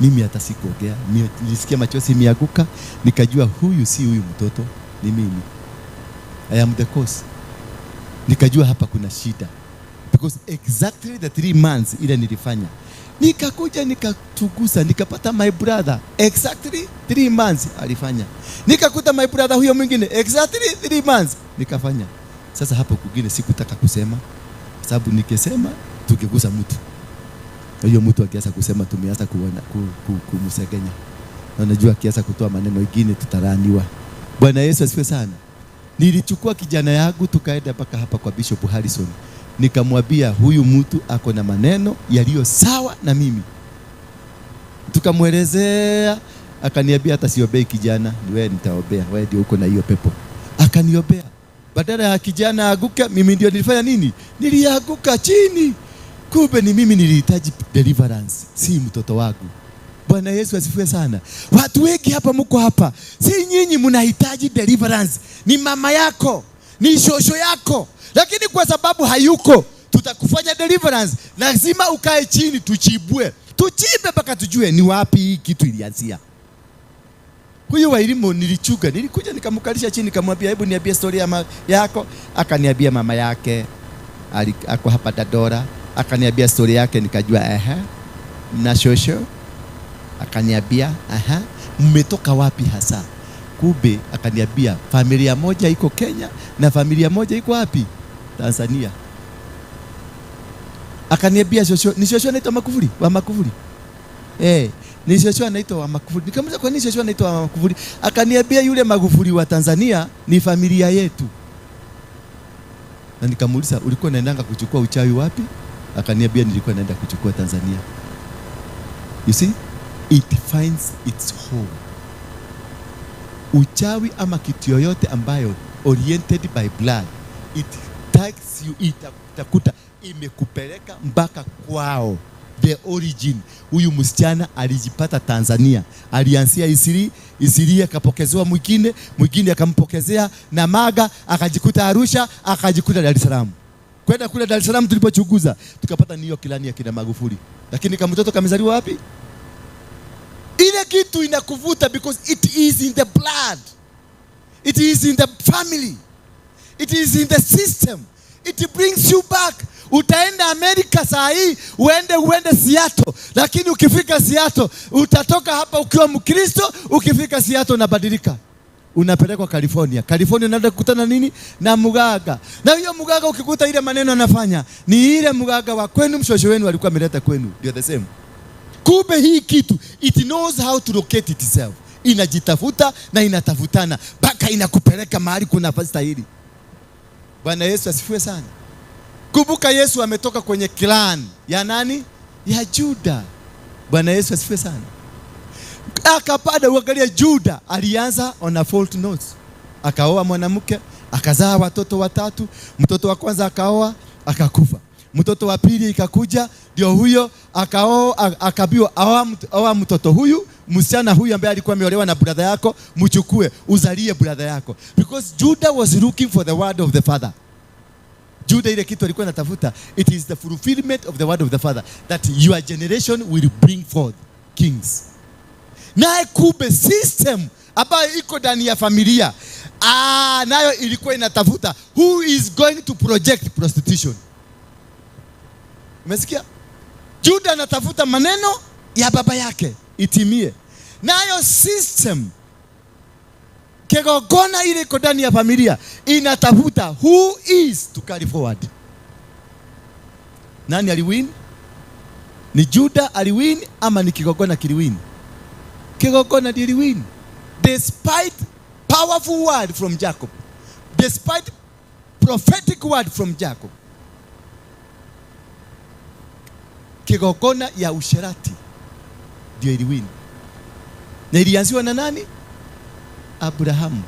Mimi hata sikuongea, nilisikia machozi miaguka, nikajua huyu si huyu mtoto, ni mimi. I am the cause. Nikajua hapa kuna shida. Because exactly the 3 months ile nilifanya, nikakuja nikatugusa, nikapata my brother exactly 3 months alifanya. Nikakuta my brother huyo mwingine exactly 3 months nikafanya. Sasa hapo kwingine sikutaka kusema, sababu nikisema tukigusa mtu, huyo mtu akianza kusema tumeanza kuona kumsegenya. Na unajua akianza kutoa maneno mengine tutaraniwa. Bwana Yesu asifiwe sana. Nilichukua kijana yangu tukaenda mpaka hapa kwa Bishop Harrison. Nikamwambia huyu mtu ako na maneno yaliyo sawa na mimi. Tukamwelezea, akaniambia hata siobei kijana, ni wewe nitaobea, wewe ndio uko na hiyo pepo. Akaniobea. Badala ya kijana aguke, mimi ndio nilifanya nini? Nilianguka chini. Kumbe ni mimi nilihitaji deliverance, si mtoto wangu. Bwana Yesu asifiwe sana. Watu wengi hapa mko hapa, si nyinyi mnahitaji deliverance, ni mama yako, ni shosho yako. Lakini kwa sababu hayuko, tutakufanya deliverance. Lazima ukae chini tuchibwe. Tuchimbe mpaka tujue ni wapi hii kitu ilianzia. Huyu wa elimu nilichuka, nilikuja nikamkalisha chini nikamwambia hebu niambie story yako. Akaniambia mama yake ako hapa Dadora. Akaniambia story yake nikajua na shosho. Akaniambia mmetoka wapi hasa? Kumbe akaniambia familia moja iko Kenya na familia moja iko wapi? Tanzania. Akaniambia shosho, ni shosho anaitwa Makufuri, wa Makufuri. Ni shosho anaitwa wa Makufuri. Nikamuuliza kwa nini shosho anaitwa wa Makufuri? Akaniambia yule Magufuli wa Tanzania ni familia yetu. Na nikamuuliza ulikuwa unaendanga kuchukua uchawi wapi? Akaniambia nilikuwa naenda kuchukua Tanzania. You see, it finds its home. Uchawi ama kitu yoyote ambayo oriented by blood, it takes you, itakuta imekupeleka mpaka kwao, the origin. Huyu msichana alijipata Tanzania, alianzia Isiri akapokezewa mwingine, mwingine akampokezea na Maga, akajikuta Arusha, akajikuta Dar es Salaam. Kwenda kule Dar es Salaam tulipochunguza, tukapata niyo kilani ya kina Magufuli. Lakini kama mtoto kamezaliwa wapi? Ile kitu inakuvuta because it is in the blood. It is in the family. It is in the system. It brings you back. Utaenda Amerika saa hii, uende Seattle. Lakini ukifika Seattle, utatoka hapa ukiwa Mkristo, ukifika Seattle unabadilika. Unapelekwa California. California unaenda kukutana nini? Na muganga. Na hiyo muganga ukikuta ile maneno anafanya, ni ile muganga wa kwenu, mshosho wenu alikuwa ameleta kwenu. Ndio the same. Kumbe hii kitu, it knows how to locate itself. Inajitafuta na inatafutana mpaka inakupeleka mahali kuna stahili. Bwana Yesu asifiwe sana. Kumbuka Yesu ametoka kwenye clan ya nani? Ya Juda. Bwana Yesu asifiwe sana. Akapada, uangalia Juda alianza on a fault note. Akaoa mwanamke, akazaa watoto watatu. Mtoto wa kwanza akaoa, akakufa. Mtoto wa pili ikakuja, ndio huyo akaoa, akabiwa aoa mtoto huyu, msichana huyu ambaye alikuwa ameolewa na brother yako, mchukue uzalie brother yako. Because Judah was looking for the word of the father. Judah ile kitu alikuwa anatafuta, it is the fulfillment of the word of the father that your generation will bring forth kings. Naye kumbe system ambayo iko ndani ya familia, nayo ilikuwa inatafuta who is going to project prostitution. Umesikia? Judah anatafuta maneno ya baba yake itimie. Nayo system kegogona ile iko ndani ya familia inatafuta who is to carry forward. Nani aliwin? Ni Judah aliwin ama ni kigogona kiliwin? Kigogona diliwin. Despite powerful word from Jacob, despite prophetic word from Jacob, kigogona ya usherati ndio iliwin. Na ilianziwa na nani? Abrahamu.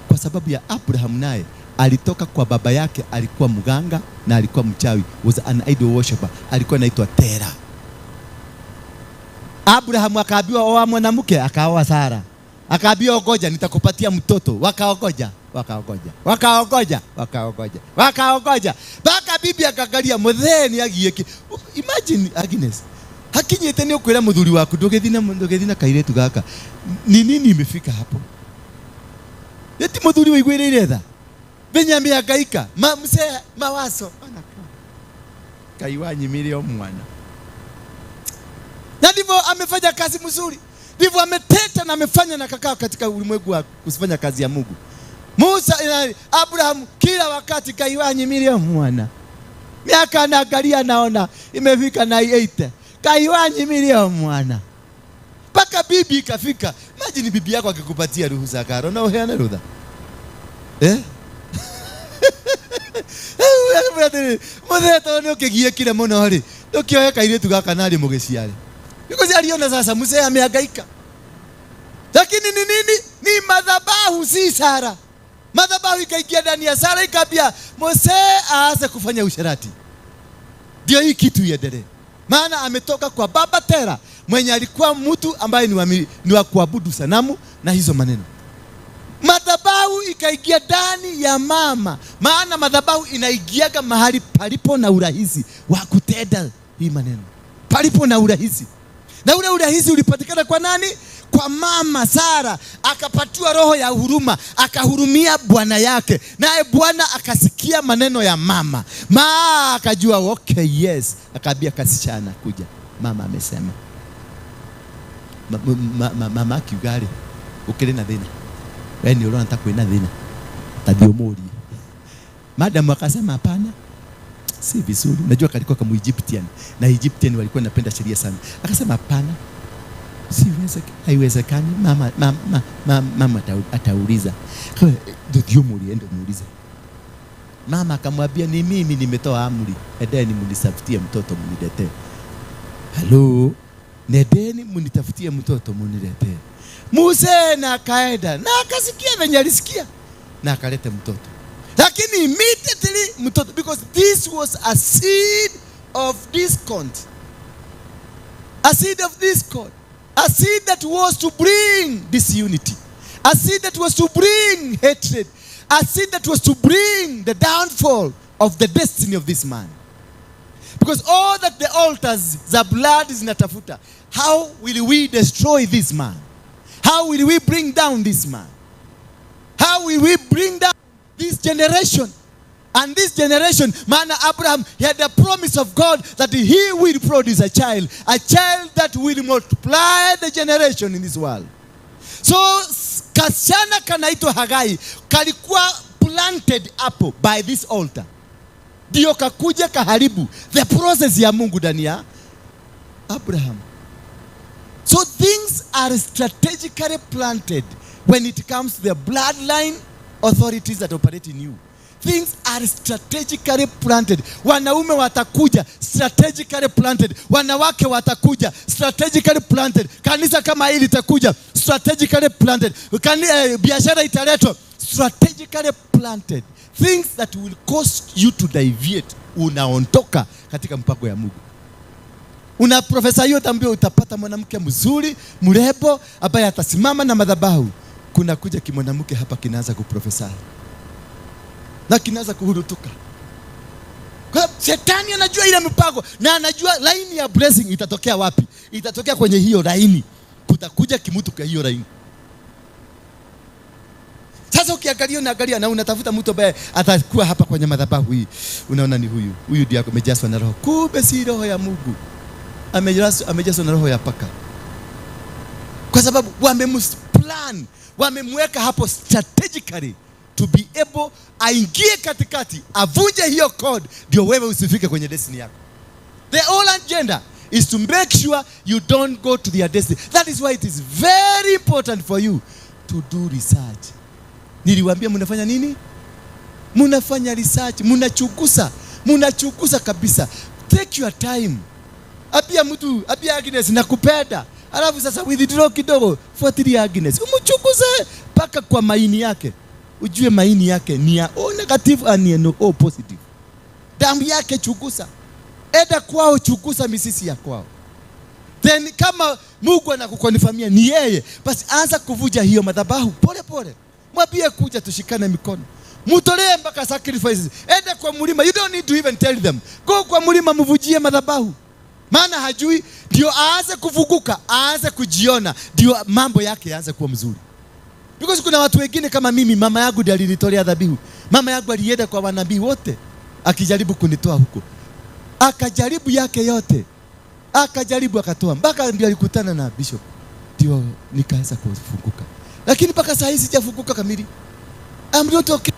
Kwa sababu ya Abraham naye alitoka kwa baba yake, alikuwa mganga na alikuwa mchawi, was an idol worshiper, alikuwa anaitwa Tera. Abrahamu akaambiwa oa mwanamke, akaoa Sara. Akaambiwa ngoja nitakupatia mtoto, wakaogoja, wakaogoja, wakaogoja, wakaogoja, wakaogoja. Baka bibi akaangalia mutheni agieke. Imagine Agnes, hakinyete ni ukwira muthuri waku ndugithina kairetu gaka. Ni nini imefika hapo? Eti muthuri waiguireire tha. Benya mihangaika, ma mse mawazo. Kai wanyimire o mwana. Na ndivyo amefanya kazi mzuri. Ndivyo ameteta na amefanya na kakao katika ulimwengu wa kufanya kazi ya Mungu. Musa, Abraham kila wakati kai wanyimire o mwana. Miaka anaangalia naona imefika na 8. Kai wanyimire o mwana. Paka bibi ikafika. Imagine bibi yako akikupatia ruhusa karo na uheane ruhusa. Eh? Muthe ni ukigiekire muno ri ndukioe kairitu gaka nari mugiciare. Because aliona sasa mzee amehangaika. Lakini ni nini? Ni madhabahu, si Sara. Madhabahu ikaingia ndani ya Sara ikambia mzee aanze kufanya usherati. Ndio hii kitu iendelee. Maana ametoka kwa baba Tera mwenye alikuwa mtu ambaye ni wa kuabudu sanamu na hizo maneno. Madhabahu ikaingia ndani ya mama. Maana madhabahu inaingiaga mahali palipo na urahisi wa kutenda hii maneno. Palipo na urahisi. Na ule urahisi ulipatikana kwa nani? Kwa mama Sara. Akapatiwa roho ya huruma, akahurumia bwana yake. Naye bwana akasikia maneno ya mama. Ma akajua okay, yes. Akaambia kasichana kuja. Mama amesema. Mama kiugari ukile na thina. Wewe ni unaona kwina thina. Tathio murie. Madam akasema hapana. Si vizuri. Najua kalikuwa kama Egyptian na Egyptian walikuwa wanapenda sheria sana. Akasema hapana. Siwezekani, haiwezekani. Mama atauliza. Ndio murie, ndio muulize. Mama akamwambia ni mimi nimetoa amri. Endeni mnitafutie mtoto mniletee. Hello, nendeni mnitafutie mtoto mniletee. Mzee na akaenda na akasikia venye alisikia na akaleta mtoto. Lakini immediately mtoto, because this was a seed of discord. A seed of discord. A seed that was to bring disunity. A seed that was to bring hatred. A seed that was to bring the downfall of the destiny of this man. Because all that the altars za blood zinatafuta, how will we destroy this man? How will we bring down this man? How will we bring down this generation? And this generation, maana Abraham, he had the promise of God that he will produce a child that will multiply the generation in this world. So kasichana kanaitwa Hagai kalikuwa planted hapo by this altar. Ndio kakuja kaharibu the process ya Mungu ndani ya Abraham. So things are strategically planted when it comes to the bloodline authorities that operate in you. Things are strategically planted. Wanaume watakuja strategically planted. Wanawake watakuja strategically planted. Kanisa kama hili litakuja strategically planted. Biashara italetwa strategically planted. Things that will cause you to deviate. Unaondoka katika mpango ya Mungu. Una profesa hiyo tambia utapata mwanamke mzuri, mrembo ambaye atasimama na madhabahu. Kuna kuja kimwanamke hapa kinaanza kuprofesa. Na kinaanza kuhurutuka. Kwa shetani anajua ile mipango na anajua line ya blessing itatokea wapi. Itatokea kwenye hiyo line. Kutakuja kimutu kwa hiyo line. Sasa ukiangalia unaangalia na unatafuta mtu ambaye atakuwa hapa kwenye madhabahu hii. Unaona ni huyu. Huyu ndiye amejazwa na roho. Kumbe si roho ya Mungu. Amejazwa na roho ya paka. Kwa sababu wamemplan, wamemweka hapo strategically to be able aingie katikati, avunje hiyo code ndio wewe usifike kwenye destiny yako. The whole agenda is to make sure you don't go to their destiny. That is why it is very important for you to do research. Niliwaambia mnafanya nini? Mnafanya research, mnachunguza, mnachunguza kabisa. Take your time. Apia mtu, apia Agnes nakupenda. Alafu sasa withdraw kidogo, fuatilia Agnes. Umchunguze paka kwa maini yake. Ujue maini yake ni ya O negative and ni O positive. Damu yake chunguza. Eda kwao chunguza misisi ya kwao. Then kama Mungu anakukonfirmia ni yeye, basi anza kuvuja hiyo madhabahu pole pole. Mwambie kuja tushikane mikono. Mutolee mpaka sacrifices. Enda kwa mlima. You don't need to even tell them. Go kwa mlima mvujie madhabahu. Maana hajui, ndio aanze kuvuguka, aanze kujiona, ndio mambo yake yaanze kuwa mzuri. Because kuna watu wengine kama mimi, mama yangu ndiye alinitolea dhabihu. Mama yangu alienda kwa wanabii wote akijaribu kunitoa huko. Akajaribu yake yote. Akajaribu akatoa mpaka ndio alikutana na bishop. Ndio nikaanza kufunguka. Lakini mpaka saa hizi sijafunguka kamili. I'm not okay.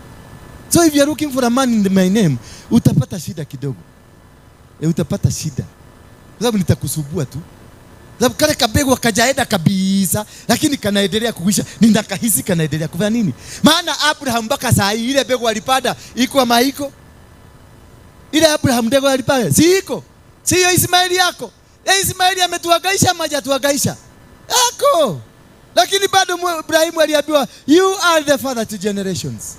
So if you are looking for a man in my name, utapata shida kidogo. Utapata shida. Kwa sababu nitakusubua tu. Sababu kale kabegu kajaenda kabisa, lakini kanaendelea kuisha. Ninakahisi kanaendelea kufanya nini? Maana Abraham mpaka saa hii ile begu alipanda iko ama iko? Ile Abraham ndego alipanda si iko? Si hiyo Ismaili yako? Ismaili ametuhangaisha ama hajatuhangaisha? Yako. Lakini bado Ibrahimu aliambiwa you are the father to generations.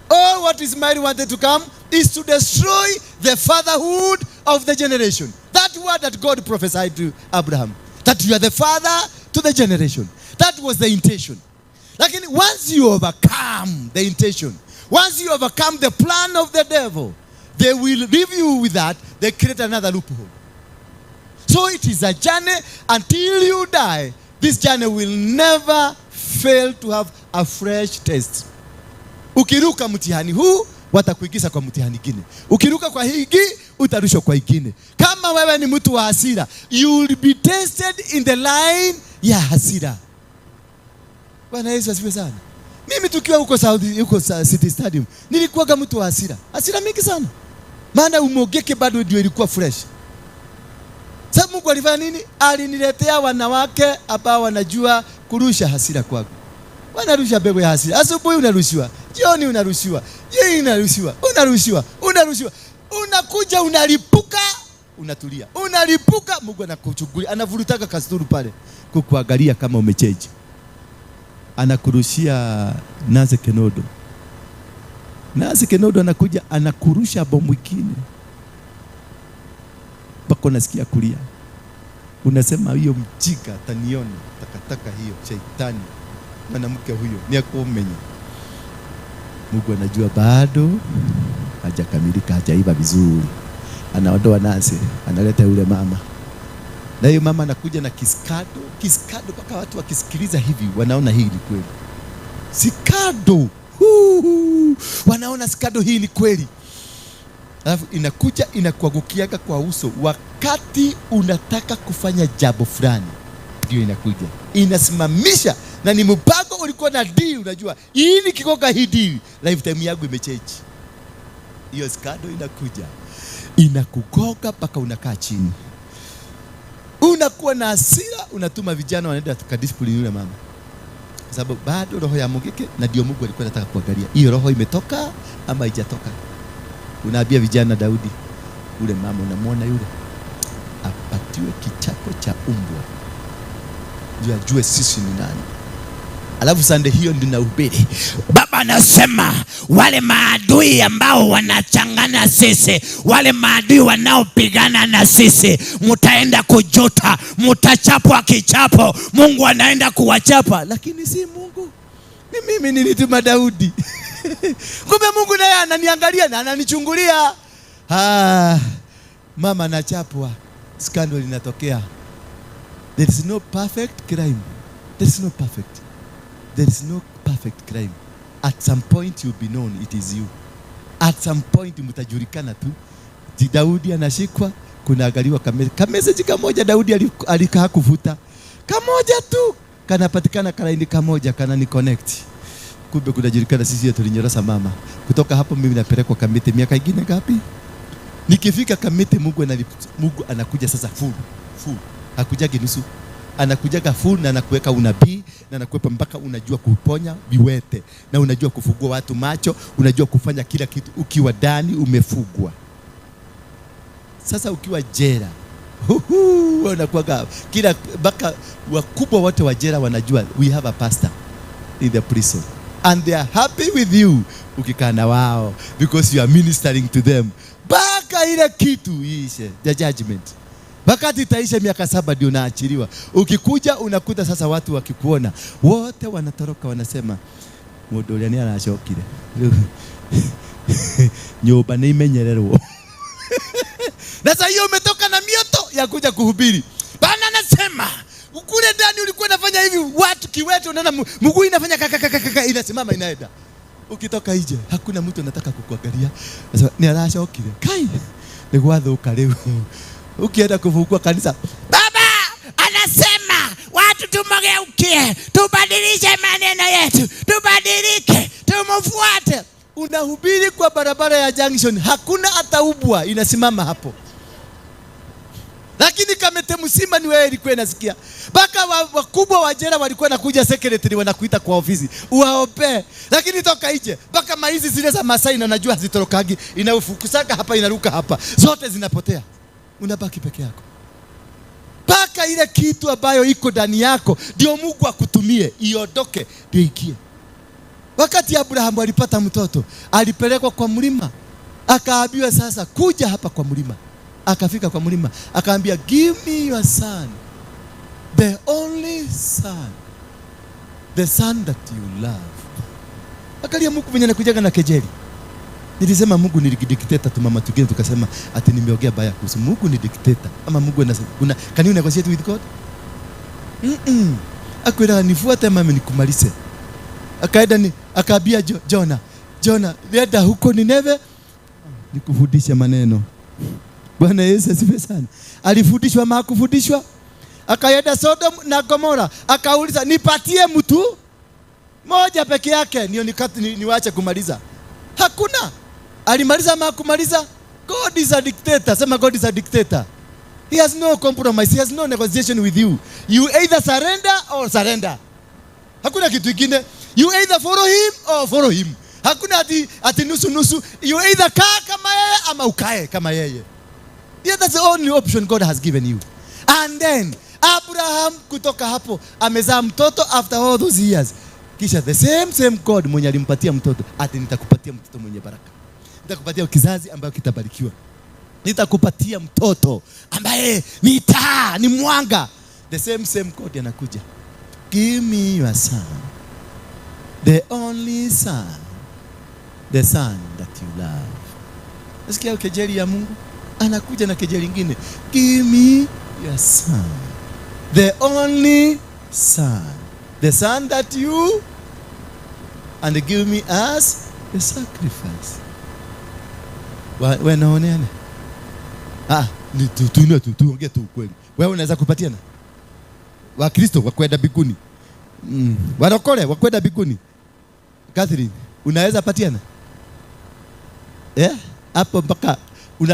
All what Ismail wanted to come is to destroy the fatherhood of the generation. That word that God prophesied to Abraham, that you are the father to the generation. That was the intention. Lakini once you overcome the intention, once you overcome the plan of the devil, they will leave you with that. They create another loophole. So it is a journey until you die. This journey will never fail to have a fresh test. Ukiruka mtihani huu, watakuingiza kwa mtihani mwingine. Ukiruka kwa hiki, utarushwa kwa ingine. Kama wewe ni mtu wa hasira, you will be tested in the line ya hasira. Bwana Yesu asifiwe sana. Mimi tukiwa huko Saudi, huko City Stadium, nilikuwa mtu wa hasira. Hasira mingi sana. Maana umogeke bado ndio ilikuwa fresh. Sasa Mungu alifanya nini? Aliniletea wanawake ambao wanajua kurusha hasira kwangu. Wanarusha mbegu ya hasira. Asubuhi unarushiwa, jioni unarushiwa, jioni unarushiwa, unarushiwa, unarushiwa. Unakuja unalipuka, unatulia. Unalipuka, Mungu anakuchungulia, anavurutaka kasturu pale kukuangalia kama umecheji. Anakurushia Naze Kenodo. Naze Kenodo anakuja anakurusha bomu ingine. Mpaka unasikia kulia. Unasema hiyo mjinga ataniona, takataka hiyo shaitani. Mwanamke huyo ni akumenye. Mungu anajua bado hajakamilika, hajaiva vizuri. Anaondoa Nancy, analeta yule mama. Na hiyo mama anakuja na kiskado, kiskado mpaka watu wakisikiliza hivi wanaona hii ni kweli. Sikado. Wanaona sikado hii ni kweli. Alafu inakuja inakuangukiaga kwa uso wakati unataka kufanya jambo fulani. Ndio inakuja. Inasimamisha, na ni mpango ulikuwa na deal, unajua. Hii nikikoka hii deal, lifetime yangu imechange. Hiyo skado inakuja. Inakugoga mpaka unakaa chini. Unakuwa na hasira, unatuma vijana wanaenda tukadiscipline yule mama. Kwa sababu bado roho ya Mugeke, na ndio Mungu alikuwa anataka kuangalia. Hiyo roho imetoka ama haijatoka. Unaambia vijana Daudi, ule mama unamuona yule, apatiwe kichapo cha umbwa. Ndio ajue sisi ni nani. Alafu Sunday hiyo ndio nahubiri. Baba anasema wale maadui ambao wanachangana sisi, wale maadui wanaopigana na sisi, mtaenda kujuta, mtachapwa kichapo. Mungu anaenda kuwachapa, lakini si Mungu. Ni mimi nilituma Daudi. Kumbe Mungu naye ananiangalia na ananichungulia. Mama anachapwa, scandal inatokea. There is no perfect crime. There is no perfect. There is no perfect crime. At some point you'll be known it is you. At some point mtajulikana tu. Daudi anashikwa, kunaangaliwa kamessage kamoja Daudi alikaa kuvuta. Kamoja tu kanapatikana kalaini kamoja kanani connect. Kumbe kunajulikana sisi tulinyorosa mama. Kutoka hapo mimi napelekwa Kamiti miaka ingine ngapi? Nikifika Kamiti Mungu anakuja sasa full. Full. Hakujagi nusu. Anakujaga full na anakuweka unabii na anakuwepa mpaka unajua kuponya viwete na unajua kufungua watu macho, unajua kufanya kila kitu ukiwa ndani umefugwa. Sasa ukiwa jela, unakuwa kila mpaka wakubwa wote wa jela wanajua we have a pastor in the prison and they are happy with you ukikaa na wao because you are ministering to them. Mpaka ile kitu iishe, the judgment. Wakati itaisha miaka 7 ndio unaachiliwa. Ukikuja unakuta sasa watu wakikuona wote wanatoroka, wanasema mundu uria ni aracokire. Nyumba ni imenyererwo. Sasa hiyo umetoka na mioto ya kuja kuhubiri. Bana anasema kule ndani ulikuwa unafanya hivi, watu kiwete unaona mguu inafanya kaka kaka kaka inasimama inaenda. Ukitoka nje hakuna mtu anataka kukuangalia. Sasa ni aracokire. Kai ni gwathuka riu. Ukienda kufungua kanisa, Baba anasema watu tumgeukie, tubadilishe maneno yetu, tubadilike, tumfuate. Unahubiri kwa barabara ya junction, hakuna hata ubwa inasimama hapo. Lakini Kamete msima ni wewe ilikuwa inasikia. Mpaka wakubwa wa jela walikuwa nakuja secretary wanakuita kwa ofisi uwaope. Lakini toka nje mpaka maizi zile za Masai na najua hazitorokagi, inafukusaka hapa inaruka hapa, zote zinapotea. Unabaki peke yako. Paka ile kitu ambayo iko ndani yako ndio Mungu akutumie iondoke ndio ikie. Wakati Abrahamu alipata mtoto, alipelekwa kwa mlima. Akaambiwa sasa kuja hapa kwa mlima. Akafika kwa mlima, akaambia give me your son. The only son. The son that you love. Akalia Mungu mwenye anakujaga na kejeli. Nilisema Mungu ni dictator tu, mama tugine tukasema ati nimeongea baya kuhusu Mungu ni dictator. Ama Mungu anasema kuna can you negotiate with God? Akwenda nifuate mama nikumalize. Akaenda ni akaambia Jona, Jona nenda huko Nineve nikufundishe maneno. Bwana Yesu asifiwe sana. Alifundishwa ama hakufundishwa? Akaenda Sodom na Gomora, akauliza nipatie mtu Moja peke yake ndio niwache kumaliza. Hakuna. Alimaliza ama hakumaliza? God is a dictator. Sema God is a dictator. He has no compromise. He has no negotiation with you. You either surrender or surrender. Hakuna kitu kingine. You either follow him or follow him. Hakuna ati nusu nusu. You either kaa kama yeye ama ukae kama yeye. Yeah, that's the only option God has given you. And then Abraham kutoka hapo amezaa mtoto after all those years. Kisha the same God mwenye alimpatia mtoto, ati nitakupatia mtoto mwenye baraka. Nitakupatia kizazi ambayo kitabarikiwa. Nitakupatia mtoto ambaye ni taa, ni mwanga. The same God anakuja. Give me your son. The only son. The son that you love. Nasikia kejeli ya Mungu. Anakuja na kejeli nyingine. Give me your son. The only son. The son that you, and give me as a sacrifice. Wewe naoneana? Ni tuongee tu ukweli. Wewe unaweza kupatiana? Wakristo wakwenda mbinguni. Warokole wakwenda mbinguni. Catherine, unaweza patiana? Hapo mpaka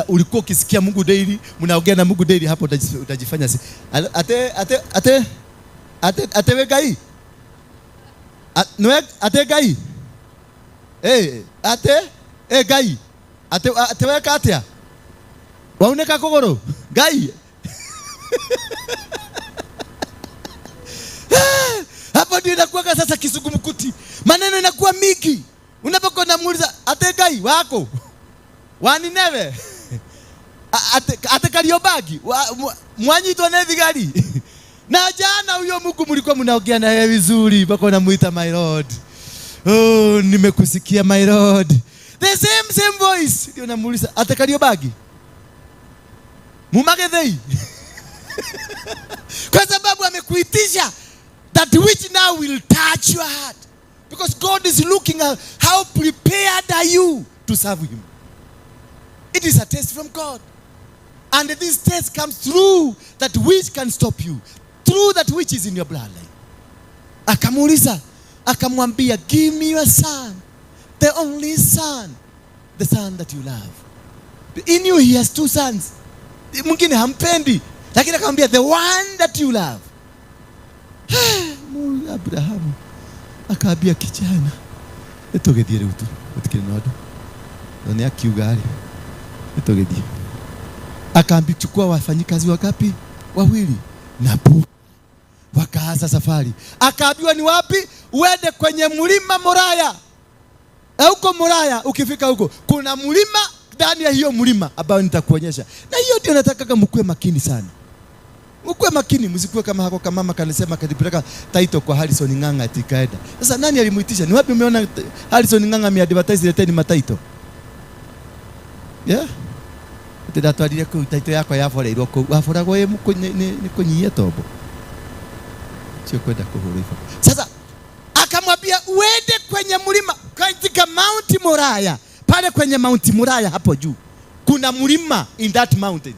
ulikuwa ukisikia Mungu daily, mnaongea na Mungu daily, hapo utajifanya si. Ate ate ate ate ate we gai. Ate gai. Ate gai. Ate ate we katia. Wauneka kogoro. Gai. Hapo ndio inakuwa sasa kisugumkuti. Maneno inakuwa mingi. Unapokuwa unamuuliza ate gai wako. Waninewe. Ate Kariobagi mwanyitwa na thigari. Na jana huyo Mungu mlikuwa mnaongea na yeye vizuri mpaka unamuita my Lord. Oh, nimekusikia my Lord. The same voice ndio namuuliza ate Kariobagi. Mumagethei. Kwa sababu amekuitisha that which now will touch your heart. Because God is looking at how prepared are you to serve him. It is a test from God. And this test comes through that which can stop you. Through that which is in your bloodline. Akamuuliza, akamwambia, give me your son. The only son. The son that you love. In you he has two sons. Mwingine hampendi. Lakini akamwambia, the one that you love. Abraham akaambia kijana, nitugithie riu tu, gutikire na undu. Ni akiuga ari. Nitugithie. Akaambichukua wafanyikazi wakapi? Wawili. Na wakaanza safari. Akaambiwa ni wapi? Uende kwenye mlima Moraya. Huko Moraya ukifika huko kuna mlima, ndani ya hiyo mlima ambao nitakuonyesha. Na hiyo ndio nataka mkuwe makini sana. Mkuwe makini, msikuwe kama hako kama mama kanisema kalipeleka title kwa Harrison Ng'ang'a ati kaenda. Sasa nani alimuitisha? Ni wapi umeona Harrison Ng'ang'a ameadvertise leteni mataito? Yeah? Ndatwarire kuu title yakwa yaboreirwo kuu. Waboragwo ni kunyia tombo. Sio kwenda kuhura ifa. Sasa akamwambia uende kwenye mlima katika Mount Moraya. Pale kwenye Mount Moraya hapo juu kuna mlima in that mountain.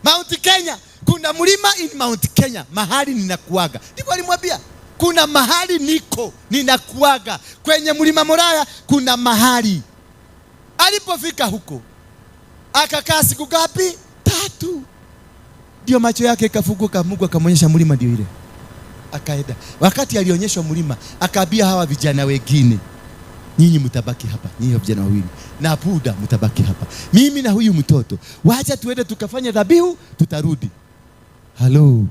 Mount Kenya, kuna mlima in Mount Kenya, mahali ninakuaga. Ndipo alimwambia kuna mahali niko ninakuaga. Kwenye mlima Moraya kuna mahali. Alipofika huko akakaa siku ngapi? 3. Ndio macho yake ikafunguka, Mungu akamwonyesha mlima ndio ile. Akaenda. Wakati alionyeshwa mlima, akaambia hawa vijana wengine, nyinyi mtabaki hapa, nyinyi vijana wawili na Buda mtabaki hapa. Mimi na huyu mtoto, wacha tuende tukafanye dhabihu, tutarudi. Hello.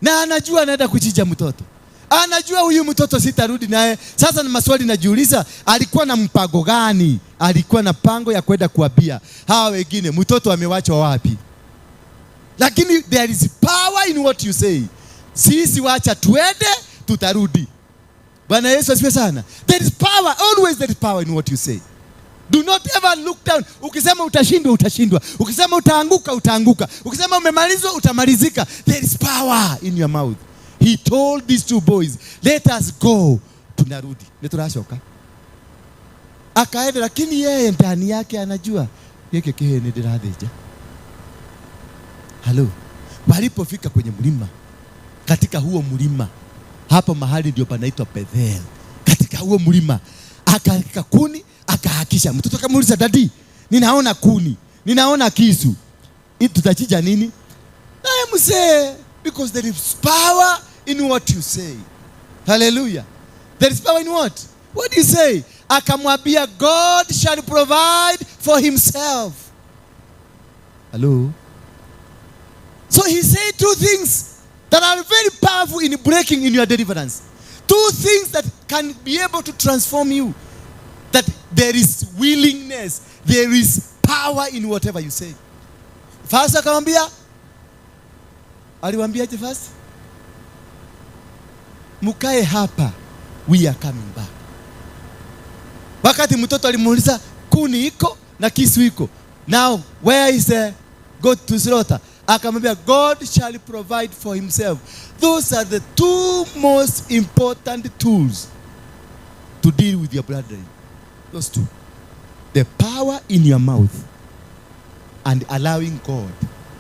Na anajua anaenda kuchinja mtoto. Anajua huyu mtoto sitarudi naye. Sasa ni maswali najiuliza, alikuwa na mpango gani? Alikuwa na pango ya kwenda kuambia hawa wengine mtoto amewachwa wapi? Lakini there is power in what you say. Sisi wacha tuende, tutarudi. Bwana Yesu asifiwe sana. There is power, always there is power in what you say. Do not ever look down. Ukisema utashindwa, utashindwa. Ukisema utaanguka, utaanguka. Ukisema umemalizwa, utamalizika. There is power in your mouth. He told these two boys, let us go. Tunarudi. Niturashoka. Akaenda, lakini yeye ndani yake anajua yeke kihe ni ndirathĩnja. Hello. Walipofika kwenye mlima, katika huo mlima Hapo mahali ndio panaitwa Bethel. Katika huo mlima akaweka kuni, akahakisha. Mtoto akamuuliza, daddy, ninaona kuni, ninaona kisu, tutachinja nini? Naye mzee, because there is power in what you say. Hallelujah. There is power in what? What do you say? Akamwambia, God shall provide for himself. Hello? So he said two things that are very powerful in breaking in your deliverance. Two things that can be able to transform you. That there is willingness, there is power in whatever you say. First akamwambia, aliwaambiaje first? Mukae hapa, we are coming back. Wakati mtoto alimuuliza kuni iko na kisu iko. Now where is the God to slaughter? Akamwambia, God shall provide for himself. Those are the two most important tools to deal with your brethren. Those two. The power in your mouth and allowing God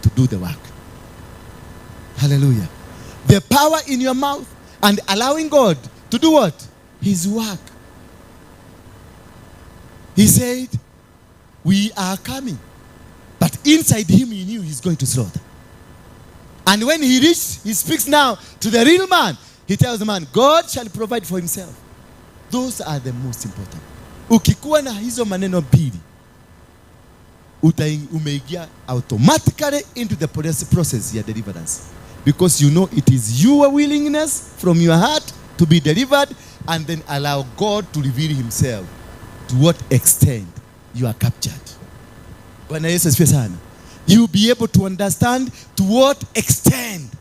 to do the work. Hallelujah. The power in your mouth and allowing God to do what? His work. He said, we are coming. But inside him, he knew he's going to slaughter. And when he reached, he speaks now to the real man. He tells the man, God shall provide for himself. Those are the most important. Ukikuwa na hizo maneno mbili, umeingia automatically into the process ya deliverance. Because you know it is your willingness from your heart to be delivered, and then allow God to reveal himself to what extent you are captured. Bwana Yesu asifiwe sana. You be able to understand to what extent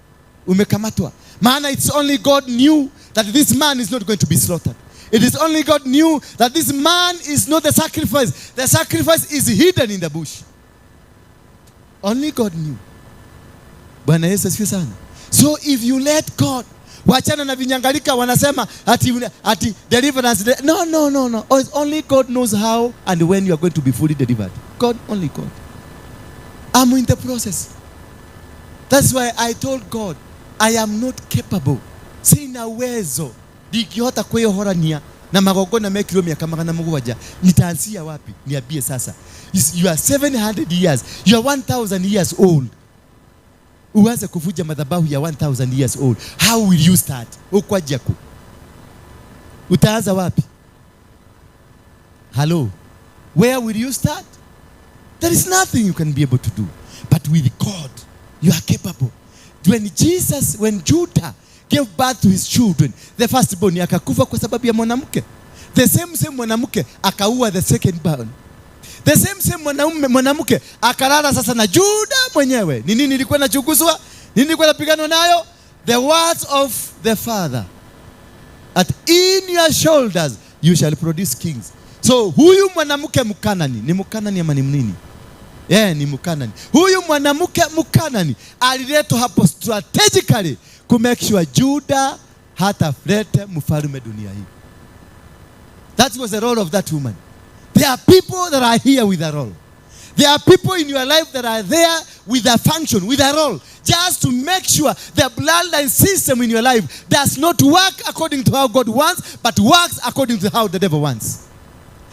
umekamatwa. Maana it's only God knew that this man is not going to be slaughtered. It is only God knew that this man is not the sacrifice. The sacrifice is hidden in the bush. Only God knew. Bwana Yesu asifiwe sana. So if you let God, wachana na vinyangalika wanasema ati deliverance. No, no, no, no. Only God knows how and when you are going to be fully delivered. God, only God. I'm in the process. That's why I told God, I am not capable. Sina uwezo. Ndingĩhota kwĩyohorania na magongona mekirwo miaka 700. Nitaanzia wapi? Niambie sasa. You are 700 years. You are 1000 years old. Uanze kuvuja madhabahu ya 1000 years old. How will you start? Ukwaje ku? Utaanza wapi? Hello? Where will you start? There is nothing you can be able to do. But with God, you are capable. When Judah gave birth to his children, the firstborn akakufa kwa sababu ya mwanamke. The same mwanamke akaua the second born. The same mwanamke akalala sasa na Judah mwenyewe. Ni nini ilikuwa inachunguzwa? Nini ilikuwa inapiganwa nayo? The words of the father. At in your shoulders you shall produce kings. So huyu mwanamke Mkanani, ni Mkanani ama ni nini? Ni Mkanani. Huyu mwanamke Mkanani aliletwa hapo strategically to make sure Judah hataflete mfalme dunia hii. That was the role of that woman. There are people that are here with a role. There are people in your life that are there with a function, with a role, just to make sure the bloodline system in your life does not work according to how God wants, but works according to how the devil wants.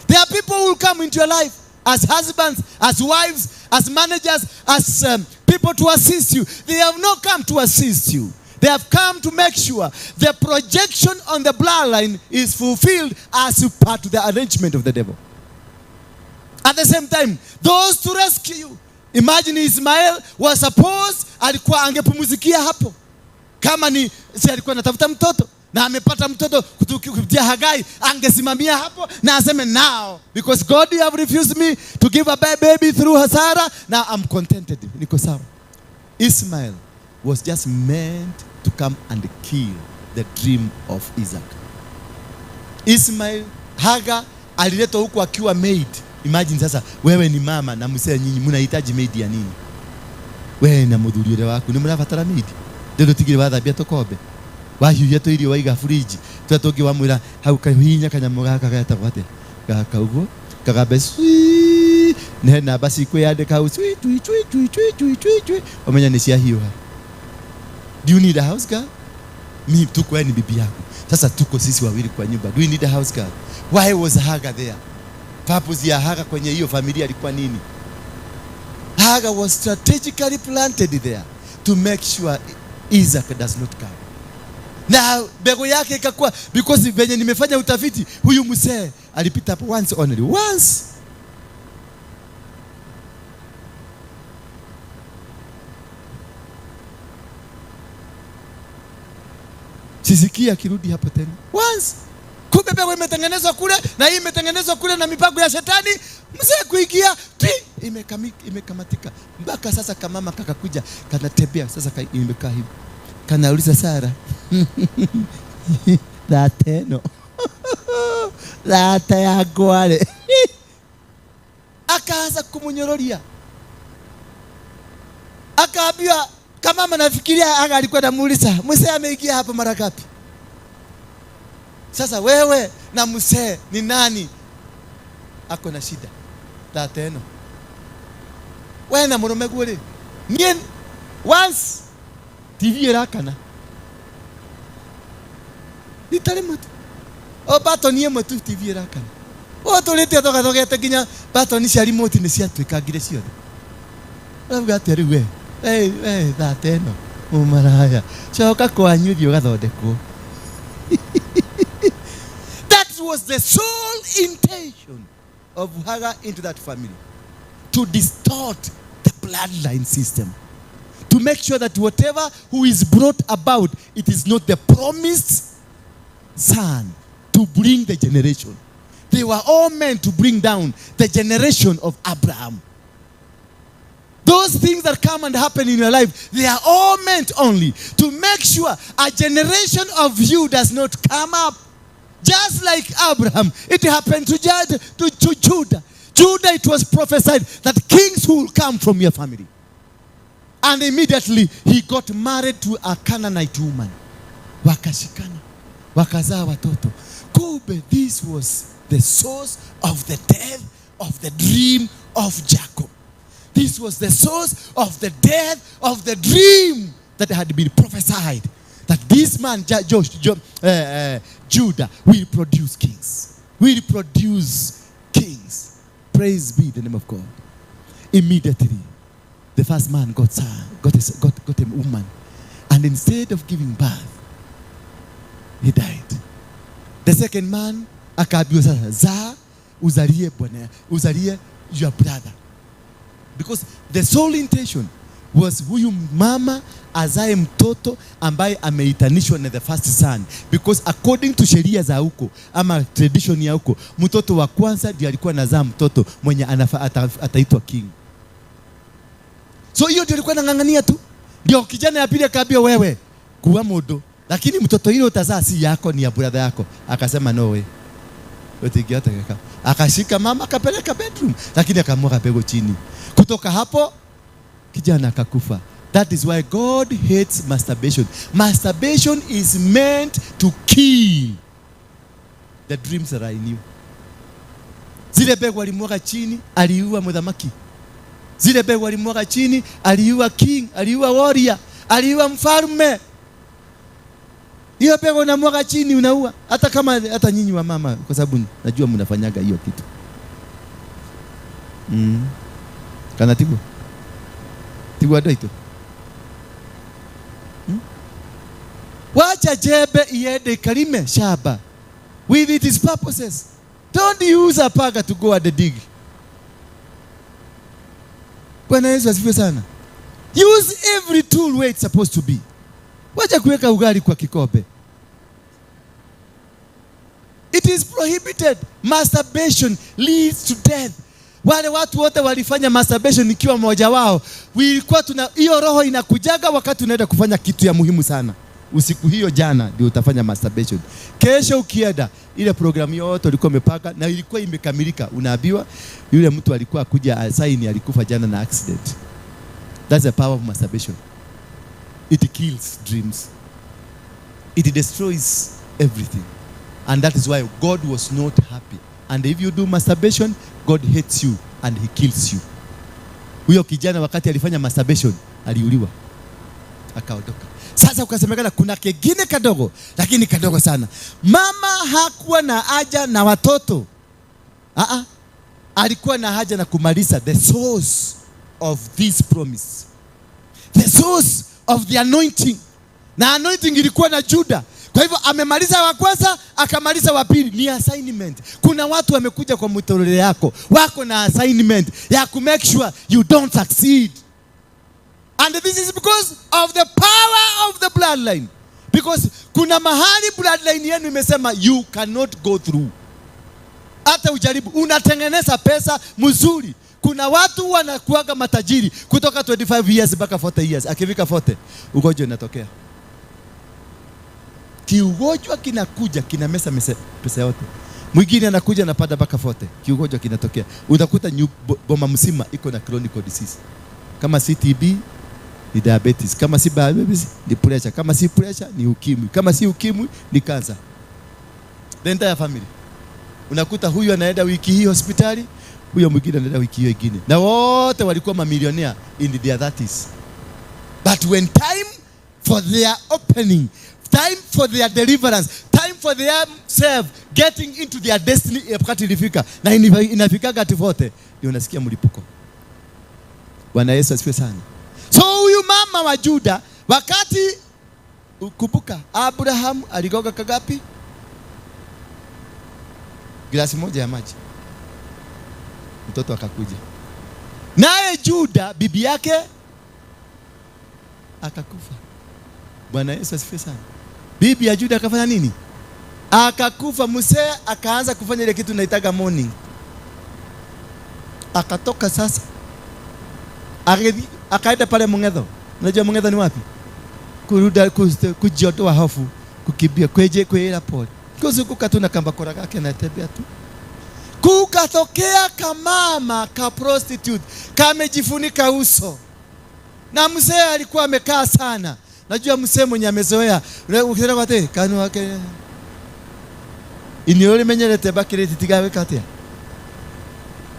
There are people who will come into your life as husbands, as wives, as managers, as people to assist you. They have not come to assist you. They have come to make sure the projection on the bloodline is fulfilled as part of the arrangement of the devil. At the same time, those to rescue you. Imagine Ismael was supposed, alikuwa angepumuzikia hapo. Kama ni, si alikuwa anatafuta mtoto, na amepata mtoto kupitia Hagai, angesimamia hapo na aseme now, because God you have refused me to give a baby through Sarah, now I'm contented. Niko sawa. Ismael was just meant to come and kill the dream of Isaac. Ismael, Hagar aliletwa huku akiwa maid. Imagine sasa wewe ni mama na msee nyinyi mnahitaji maid ya nini? Wewe na muthuri ure waku ni murabatara maid. Ndio tigire wathambia tukombe. Wahiuhia tu irio waiga fridge. Twa tungi wamwira hau kahinya kanyamu gaka getagwo atia? Gaka uguo kagambe swi ne namba cikwiyandika hau swi twi twi twi twi twi twi twi umenya ni ciahiuha. Do you need a house girl? Mimi tuko, wewe ni bibi yako. Sasa tuko sisi wawili kwa nyumba. Do we need a house girl? Why was Hagar there? Purpose ya Hagar kwenye hiyo familia ilikuwa nini? Hagar was strategically planted there to make sure Isaac does not come. Na mbegu yake ikakuwa, because venye nimefanya utafiti, huyu mzee alipita hapo once only. Once. Sisikia akirudi hapo tena. Once. Kumbe mbegu imetengenezwa kule na hii imetengenezwa kule na mipango ya shetani, mzee kuingia imekamatika. Mpaka sasa kamama kakakuja kanatembea sasa imekaa hivi. Kanauliza Sara. Dateno. Data ya gwale. Akaanza kumunyororia. Akaambiwa kama nafikiria aga alikuwa anamuuliza, mzee ameingia hapa mara ngapi? Sasa wewe na mzee ni nani ako na shida? Dateno. Wewe na murume gure. Nie once TV irakana. Nitare mutu. O batoni ĩmwe tu TV irakana. O tũrĩte tũgathogete nginya batoni cia remote nĩ ciatuĩkangire ciothe. Ũrauga atĩa rĩu we? Hey, thateno. Mũmaraya. Coka kwanyu thiĩ ũgathondekwo. That was the sole intention of Hagar into that family. To distort the bloodline system. To make sure that whatever who is brought about, it is not the promised son to bring the generation. They were all meant to bring down the generation of Abraham. Those things that come and happen in your life, they are all meant only to make sure a generation of you does not come up. Just like Abraham, it happened to Judah. Judah, it was prophesied that kings will come from your family. And immediately he got married to a Canaanite woman. Wakashikana, wakazaa watoto. Kumbe, this was the source of the death of the dream of Jacob. This was the source of the death of the dream that had been prophesied. That this man, Judah, will produce kings. Will produce kings. Praise be the name of God. Immediately, the first man got a woman. And instead of giving birth, he died. The second man, akaambiwa sasa, zaa uzalie bwana, uzalie your brother. Because the sole intention was huyu mama azae mtoto ambaye ameitanishwa na the first son. Because according to sheria za huko ama tradition ya huko, mtoto wa kwanza ndiye alikuwa anazaa mtoto mwenye ataitwa king. So hiyo ndio alikuwa anang'ang'ania tu. Ndio kijana ya pili akaambiwa wewe kuwa modo, lakini mtoto yule utazaa si yako, ni ya brother yako. Akasema no way. Akashika mama akapeleka bedroom, lakini akamwaga bego chini. Kutoka hapo kijana akakufa. That is why God hates masturbation. Masturbation is meant to kill the dreams that are in you. Zile bego alimwaga chini, aliua muthamaki. Zile bego alimwaga chini, aliua king, aliua warrior, aliua mfalme. Hiyo bego unamwaga chini unaua. Hata kama hata nyinyi wa mama, kwa sababu najua mnafanyaga hiyo kitu. Kana tigo. Tigo adoito. Wacha jembe iende ikalime shamba with its purposes. Don't use a paga to go and dig. Bwana Yesu asifiwe sana. Use every tool where it's supposed to be. Wacha kuweka ugali kwa kikombe. It is prohibited. Masturbation leads to death. Wale watu wote walifanya masturbation nikiwa mmoja wao. Ilikuwa tuna hiyo roho inakujaga wakati unaenda kufanya kitu ya muhimu sana. Usiku hiyo jana ndio utafanya masturbation. Kesho ukienda ile programu yote ulikuwa umepanga na ilikuwa imekamilika, unaambiwa yule mtu alikuwa akuja sign alikufa jana na accident. That's the power of masturbation. It kills dreams. It destroys everything. And that is why God was not happy. And if you do masturbation, God hates you and he kills you. Huyo kijana wakati alifanya masturbation, aliuliwa. Akaondoka. Sasa ukasemekana kuna kengine kadogo, lakini kadogo sana. Mama hakuwa na haja na watoto. Alikuwa na haja na kumaliza the source of this promise, the source of the anointing. Na anointing ilikuwa na Juda. Kwa hivyo amemaliza wa kwanza, akamaliza wa pili. Ni assignment. Kuna watu wamekuja kwa mtorore yako, wako na assignment ya ku make sure you don't succeed. And this is because of the power of the bloodline. Because kuna mahali bloodline yenu imesema you cannot go through. Hata ujaribu, unatengeneza pesa mzuri. Kuna watu wanakuaga matajiri kutoka 25 years mpaka 40 years. Akifika 40, ugonjwa unatokea. Kiugonjwa kinakuja, kinamesa pesa yote. Mwingine anakuja anapanda mpaka 40, kiugonjwa kinatokea. Utakuta boma mzima iko na chronic disease. Kama si TB ni diabetes, kama si diabetes ni pressure, kama si pressure ni ukimwi, kama si ukimwi ni cancer. The entire family. Unakuta huyu anaenda wiki hii hospitali, huyo mwingine anaenda wiki hiyo ingine. Na wote walikuwa mamilionea in their 30s. But when time for their opening, time for their deliverance, time for their self getting into their destiny wakati ilifika, na inafikaga ati 40, ndio unasikia mlipuko. Bwana Yesu asifiwe sana. So huyu mama wa Juda, wakati kumbuka Abraham aligoga kagapi? Glasi moja ya maji. Mtoto akakuja. Naye Juda bibi yake akakufa. Bwana Yesu asifiwe sana. Bibi ya Juda akafanya nini? Akakufa. Mzee akaanza kufanya ile kitu naitaga mourning. Akatoka sasa. Akaenda pale Mungetho. Unajua Mungetho ni wapi? Kuruda, kujiondoa hofu, kukimbia kweje kwera pole. Kuzunguka tu na kamba kora gake na tembea tu. Kukatokea kamama ka prostitute kamejifunika uso. Na mzee alikuwa amekaa sana. Najua mzee mwenye amezoea. Ukitaka kwa te kanu wake. Iniole menyerete bakireti tigawe katia.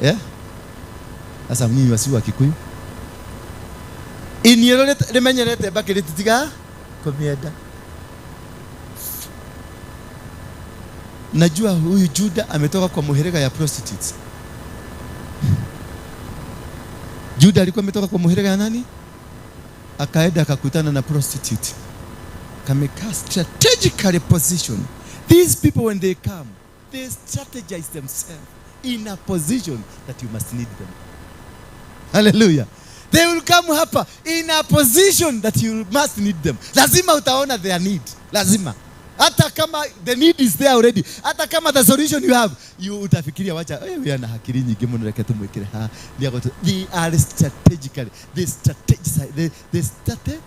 Yeah? Sasa mimi wasi wa Kikuyu. Iniole menyerete bakireti tiga komienda. Najua huyu Juda ametoka kwa muherega ya prostitutes. Juda alikuwa ametoka kwa muherega ya nani? Akaenda akakutana na prostitute. Kameka strategically position. These people when they come, they strategize themselves in a position that you must need them. Hallelujah. They will come hapa in a position that you must need them. Lazima utaona their need. Lazima. Hata kama the need is there already, hata kama the solution you have, you utafikiria wacha, huyu ana akili nyingi mno, reke tumwekere ha. They are strategically, they strategize, they strategize.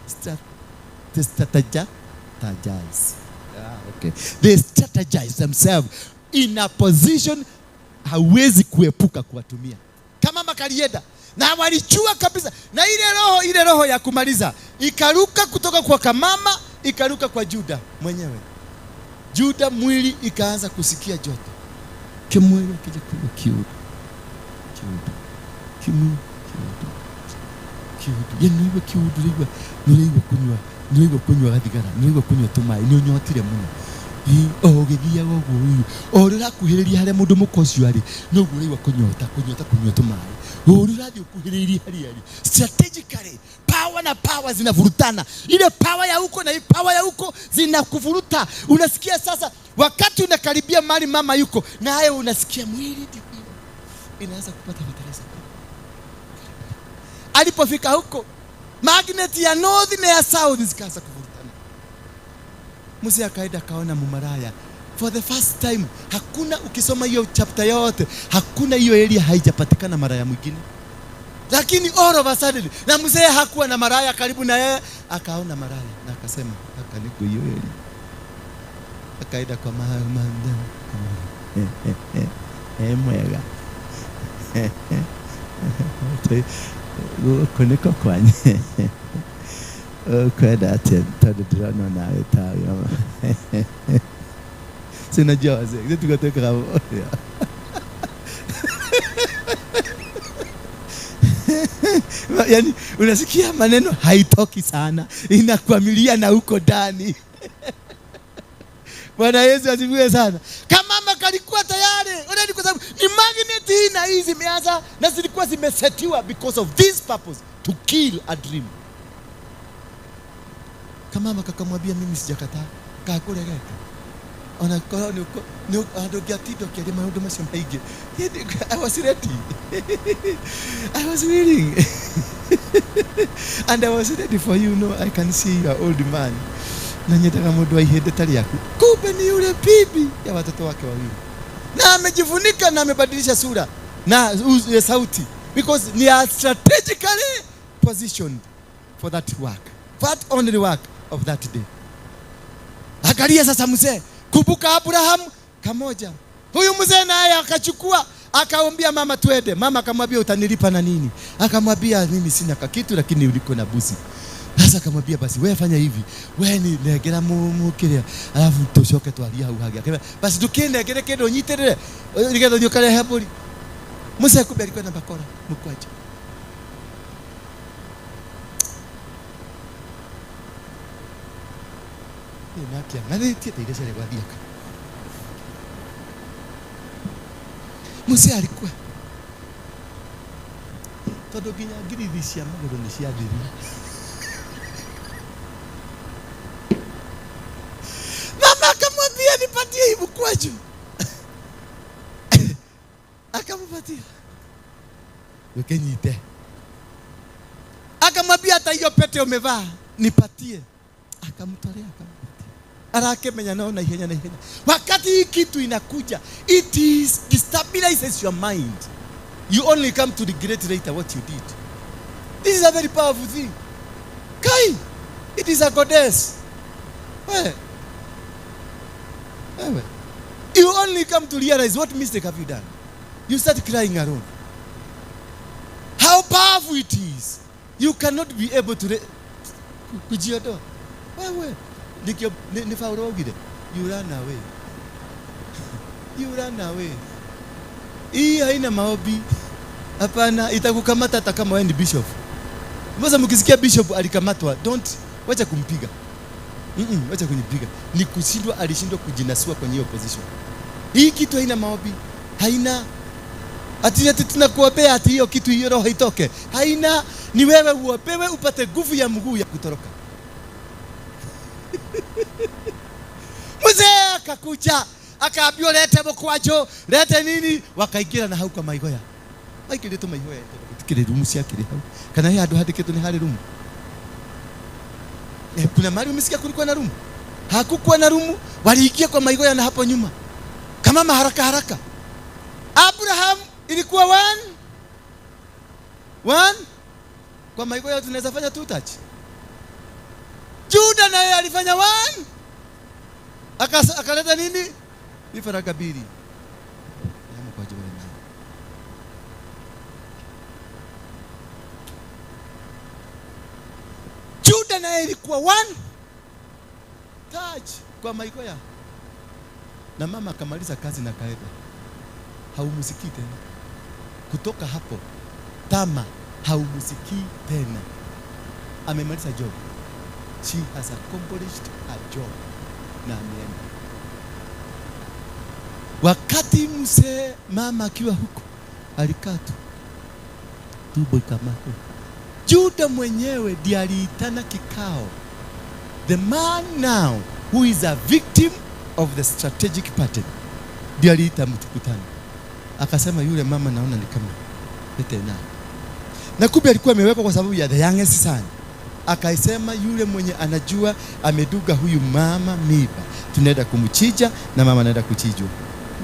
Okay. They strategize themselves in a position hawezi kuepuka kuwatumia. Kama makalienda na walichua kabisa, na ile roho ya kumaliza ikaruka kutoka kwa kamama, ikaruka kwa Juda mwenyewe. Juda mwili ikaanza kusikia joto. Kimwili kija kuwa kiudu. Kiudu. Kimwili kiudu. Kiudu. Yenu iwe kiudu liwe niwe kunywa, niwe kunywa gathigara, niwe kunywa tumai, ni unyotire muno. Ogithia gogo uyu. Orura kuhiriria haria mundu mukocio ari, no guo kunyota, kunyota kunywa tumai. Orura thi kuhiriria haria ari. Strategically power na power zinavurutana. Ile power ya huko na power ya huko zinakuvuruta. Unasikia sasa wakati unakaribia mali mama yuko, na hayo unasikia mwili inaanza kupata mataresa. Alipofika huko, magnet ya north na ya south zikaanza kuvurutana. Mzee akaenda akaona mumaraya for the first time. Hakuna, ukisoma hiyo chapter yote, hakuna hiyo area haijapatikana maraya mwingine. Lakini all of a sudden, na mzee hakuwa na maraya karibu na yeye, akaona maraya na akasema haka niko hiyo area. Akaenda kwa mama mwega. Guku niko kwanye. Kwenda ati tondu ndirona nawe tawe. Sinajua wazee, tukatoka hapo. Yaani unasikia maneno haitoki sana, inakwamilia na huko ndani. Bwana Yesu asifiwe sana. Kama kalikuwa tayari already, kwa sababu ni magnet hii na hii zimeanza na zilikuwa zimesetiwa because of this purpose, to kill a dream. Kamama kakamwambia mimi sijakataa, kakuregete ona korwo ni andu ngiatinda ũkĩaria maũndũ macio maingĩ. I was ready. I was willing. And I was ready for you. No, I can see you are old man. Na nyendaga mũndũ wa ihĩndĩ ta rĩaku. Kumbe ni yule bibi ya watoto wake wawili, na amejifunika na amebadilisha sura na sauti, because they are strategically positioned for that work, that only work of that day. Angalia sasa mzee, kumbuka Abraham kamoja. Huyu mzee naye akachukua, akaambia mama twende. Mama akamwambia utanilipa na nini? Akamwambia mimi sina kakitu, lakini uliko na buzi. Sasa akamwambia basi wewe fanya hivi, wewe ni negera mukiria, alafu tucoke twaria hau hagi. Akamwambia basi tukinegere kindu nyitirire nigetha uthie ukarehe mburi. Mzee kumbe alikuwa na bakora mkwaje. Mzee alikuwa tondu nginya ngirithi cia magũrũ nĩ ciathirire. Mama akamwambia nipatie hii mkwaju. Akampatia. Ukenyite. Akamwambia hata hiyo pete umevaa nipatie. Akamtolea, akampatia. Arakemenya nao na ihenya na ihenya. Wakati hii kitu inakuja, it is destabilizes your mind. You only come to regret later what you did. This is a very powerful thing. Kai, it is a goddess. Wewe. Wewe. You only come to realize what mistake have you done. You start crying alone. How powerful it is. You cannot be able to kujiondoa. Wewe. Ni Paulo augire, you run away. You run away. Hii haina maombi. Hapana, itakukamata hata kama wewe ni bishop. Mwanzo mkisikia bishop alikamatwa, don't wacha kumpiga. Wacha kunipiga. Ni kushindwa, alishindwa kujinasua kwenye hiyo position. Hii kitu haina maombi. Haina ati tunakuombea ati hiyo kitu hiyo roho itoke. Haina, ni wewe uopewe upate nguvu ya mguu ya kutoroka. Mzee akakuja, akaambiwa lete mkwajo, lete nini, wakaingira na hau kwa maigoya. Maikire tu maigoya gutikire rumu ciakire hau. Kana he andu handikitwo ni hari rumu. Kuna mahali umesikia kulikuwa na rumu? Hakukuwa na rumu, waliingia kwa maigoya na hapo nyuma. Kama haraka haraka. Abraham ilikuwa one kwa maigoya tunaweza fanya two touch. Juda naye alifanya one. Akaleta nini? Vifaranga mbili. Kwa ajili ya Juda naye ilikuwa one touch kwa maigoya. Na mama akamaliza kazi na kaenda. Haumusikii tena. Kutoka hapo Tama haumusikii tena. Amemaliza job. She has accomplished her job. Na ameenda. Wakati mzee mama akiwa huko alikaa tu. Tumbo ikamata. Juda mwenyewe ndiye aliitana kikao. The man now who is a victim of the strategic pattern ndiye aliita mkutano. Akasema yule mama naona ni kama pete na. Na kumbe alikuwa amewekwa kwa sababu ya the youngest son. Akaisema yule mwenye anajua ameduga huyu mama miba, tunaenda kumchinja na mama anaenda kuchinjwa.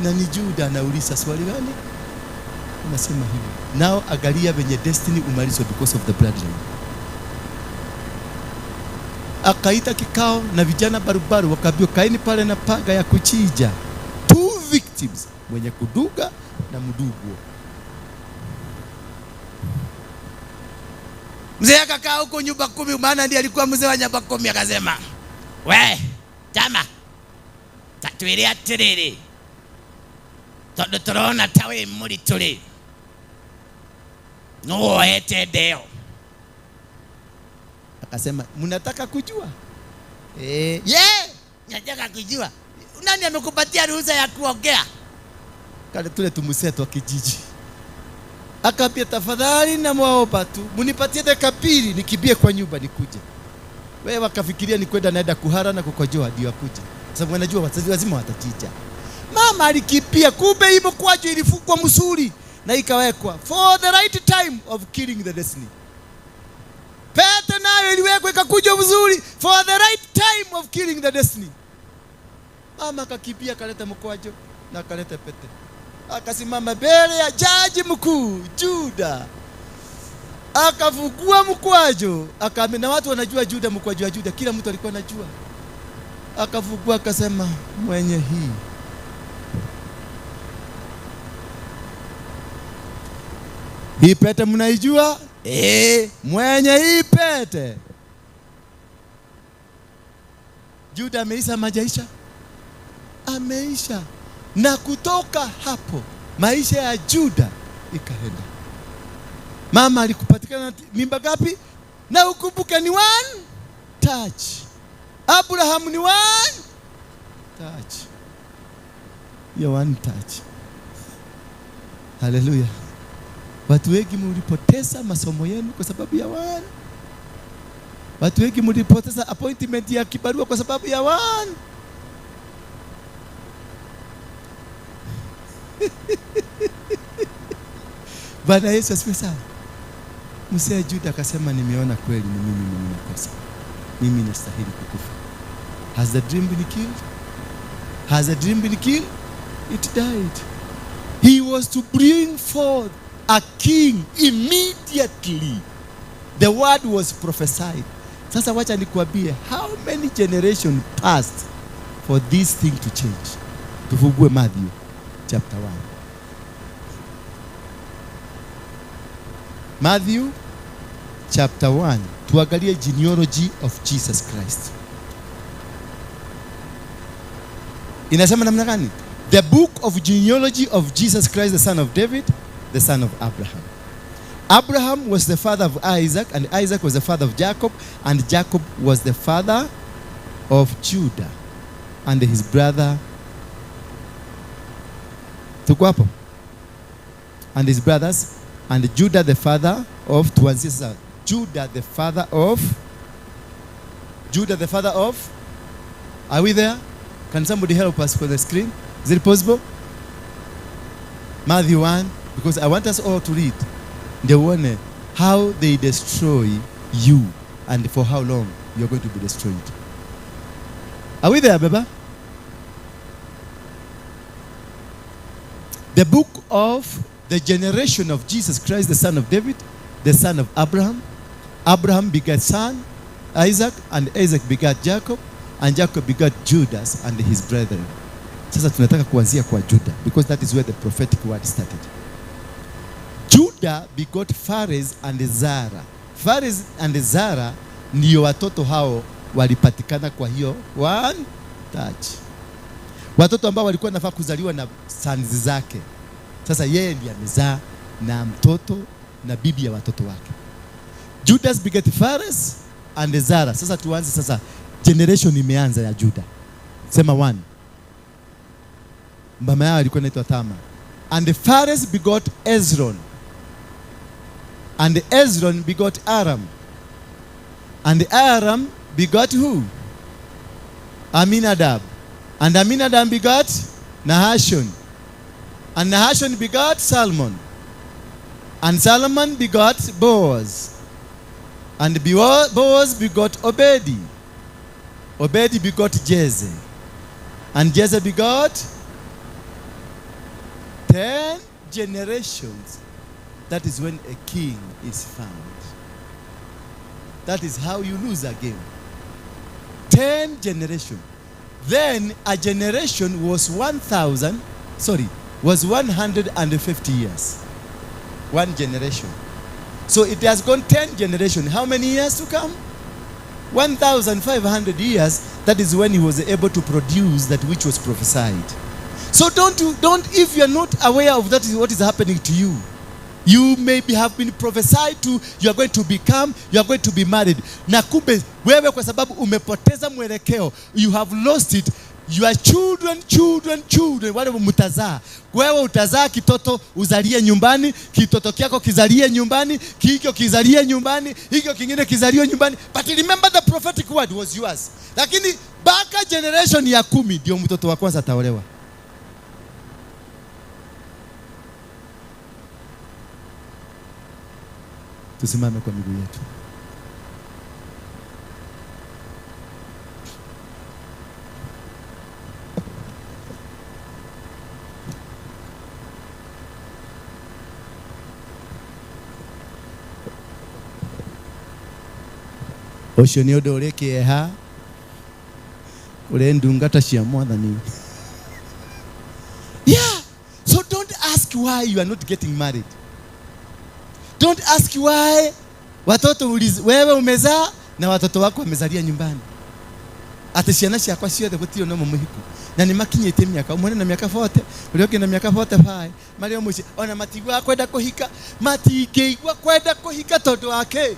Na ni Juda anauliza swali gani? Unasema hivi. Now angalia venye destiny umalizwa because of the bloodline. Akaita kikao na vijana barubaru wakaambiwa kaeni pale na paga ya kuchinja. Two victims, mwenye kuduga na mdugwa. Mzee akakaa huko nyumba 10, maana ndiye alikuwa mzee wa nyumba 10, akasema, "We, chama, tatwire atiriri. Tondu turona ta wi mũritũ rĩ, no woete ndeo. Akasema, mnataka kujua? Nataka kujua. Nani amekupatia ruhusa ya kuongea? Kale tule tumuseto wa kijiji. Akaambia, tafadhali namwaomba tu munipatie dakika mbili nikimbie kwa nyumba nikuje. Wewe wakafikiria ni kwenda naenda kuhara na kukojoa ndio akuje. Sababu wanajua wazazi lazima watachinja. Mama alikimbia, kumbe hivyo kwajo ilifungwa msuri na ikawekwa for the right time of killing the destiny. Pete nayo iliwekwa ikakuja vizuri for the right time of killing the destiny. Mama akakimbia akaleta mkwajo na akaleta pete. Akasimama mbele ya jaji mkuu Juda. Akafungua mkwajo, akaambia, na watu wanajua Juda, mkwajo wa Juda, kila mtu alikuwa anajua. Akafungua akasema, mwenye hii pete mnaijua? Mwenye hii pete. Juda ameisha majaisha? Ameisha. Na kutoka hapo maisha ya Juda ikaenda. Mama alikupatikana mimba ngapi? Na ukumbuke ni one touch. Abraham ni one touch. Ya one touch. Hallelujah. Watu wengi mlipoteza masomo yenu kwa sababu ya one. Watu wengi mlipoteza appointment ya kibarua kwa sababu ya one. Bwana Yesu asifiwe sana. Mzee Juda akasema, nimeona kweli ni mimi mwenye makosa. Mimi nastahili kukufa. Has the dream been killed? Has the dream been killed? It died. He was to bring forth a king immediately. The word was prophesied. Sasa wacha nikuambie, how many generations passed for this thing to change? Tufungue Matthew chapter 1. Matthew chapter 1. Tuangalie genealogy of Jesus Christ. Inasema namna gani? The book of genealogy of Jesus Christ, the son of David, the son of Abraham. Abraham was the father of Isaac, and Isaac was the father of Jacob, and Jacob was the father of Judah and his brother. Tuko hapo? And his brothers, and Judah the father of, tuanzie sasa. Judah the father of, Judah the father of, are we there? Can somebody help us for the screen? Is it possible? Matthew 1, because I want us all to read. The one, how they destroy you and for how long you're going to be destroyed. Are we there, Baba? The book of the generation of Jesus Christ, the son of David, the son of Abraham. Abraham begat son, Isaac, and Isaac begat Jacob, and Jacob begat Judas and his brethren. Sasa tunataka kuanzia kwa Judah, because that is where the prophetic word started. Judah begot Phares and Zara. Phares and Zara ndio watoto hao walipatikana kwa hiyo one touch. Watoto ambao walikuwa nafaa kuzaliwa na sons zake. Sasa yeye ndiye amezaa na mtoto na bibi ya watoto wake. Judas begot Phares and Zara. Sasa tuanze sasa, generation imeanza ya Judah. Sema one. Mama yao alikuwa anaitwa Tamar. And Phares begot Ezron. And Ezron begot Aram. And Aram begot who? Aminadab. And Aminadab begot Nahashon. And Nahashon begot Salmon. And Solomon begot Boaz. And Boaz begot Obedi. Obedi begot Jesse. And Jesse begot 10 generations. That is when a king is found. That is how you lose a game. 10 generations. Then a generation was 150 years. One generation. So it has gone 10 generations. How many years to come? 1,500 years. That is when he was able to produce that which was prophesied. So don't, if you are not aware of that is what is happening to you, You maybe have been prophesied to, you are going to become, you are going to be married. Na kumbe wewe kwa sababu umepoteza mwelekeo, you have lost it. Your children, children, children, wale mtazaa. Wewe utazaa kitoto uzalie nyumbani, kitoto kyako kizalie nyumbani, kikyo kizalie nyumbani, hikyo kingine kizalie nyumbani. But remember the prophetic word was yours. Lakini baka generation ya 10 ndio mtoto wa kwanza ataolewa. Tusimame kwa miguu yetu. Ũcio nĩ ũndũ ũrĩ kĩeha kũrĩ ndungata cia Mwathani. Yeah. So don't ask why you are not getting married. Don't ask why watoto wewe umezaa na watoto wako wamezalia nyumbani. Ati ciana ciakwa ciothe gũtirĩ na mũhiku. Na nĩ makinyĩtie mĩaka, ũmwe na mĩaka 40, ũrĩa ũngĩ na mĩaka 45, marĩ o mũciĩ ona matigua kwenda kũhika, matingĩigua kwenda kũhika tondũ wa kĩ?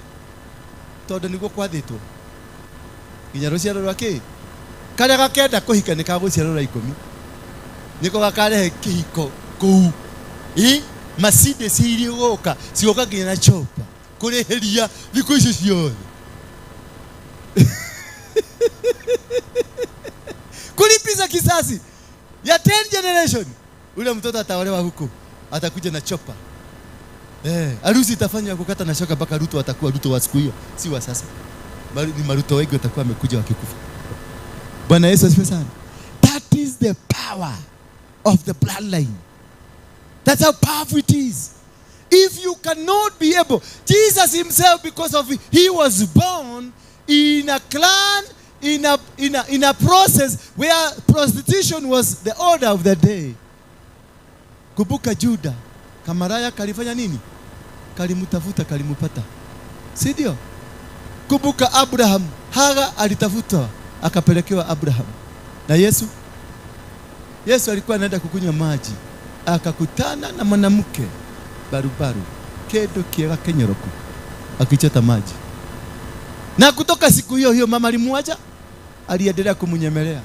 Tondũ nĩguo kwathĩtwo. Nginya rũciaro rwa kĩ? Karĩa gakenda kũhika nĩ kagũciarwo rwa 10. Nĩko gakarehe kĩhiko kũu. Mercedes irigoka cigoka nginya na chopa kũrĩhĩria thikũ icio ciothe. Kulipiza kisasi ya 10 generation. Ule mtoto ataolewa huko atakuja na chopa. Harusi itafanywa kukata na shoka mpaka Ruto atakuwa Ruto wa siku hiyo, si wa sasa. Ni Maruto wengi watakuwa wamekuja wakikufa. Bwana Yesu asifiwe sana. That is the power of the bloodline. That's how powerful it is. If you cannot be able, Jesus himself, because of he was born in a clan, in a process where prostitution was the order of the day. Kumbuka Juda, kamaraya kalifanya nini? Kalimutafuta, kalimupata. Si ndio? Kumbuka Abraham, Haga alitafuta, akapelekewa Abraham. Na Yesu? Yesu alikuwa anaenda kukunywa maji. Akakutana na mwanamke barubaru, kedo kiega kenyoroko, akichota maji. Na kutoka siku hiyo hiyo mama alimuacha, aliendelea kumunyemelea.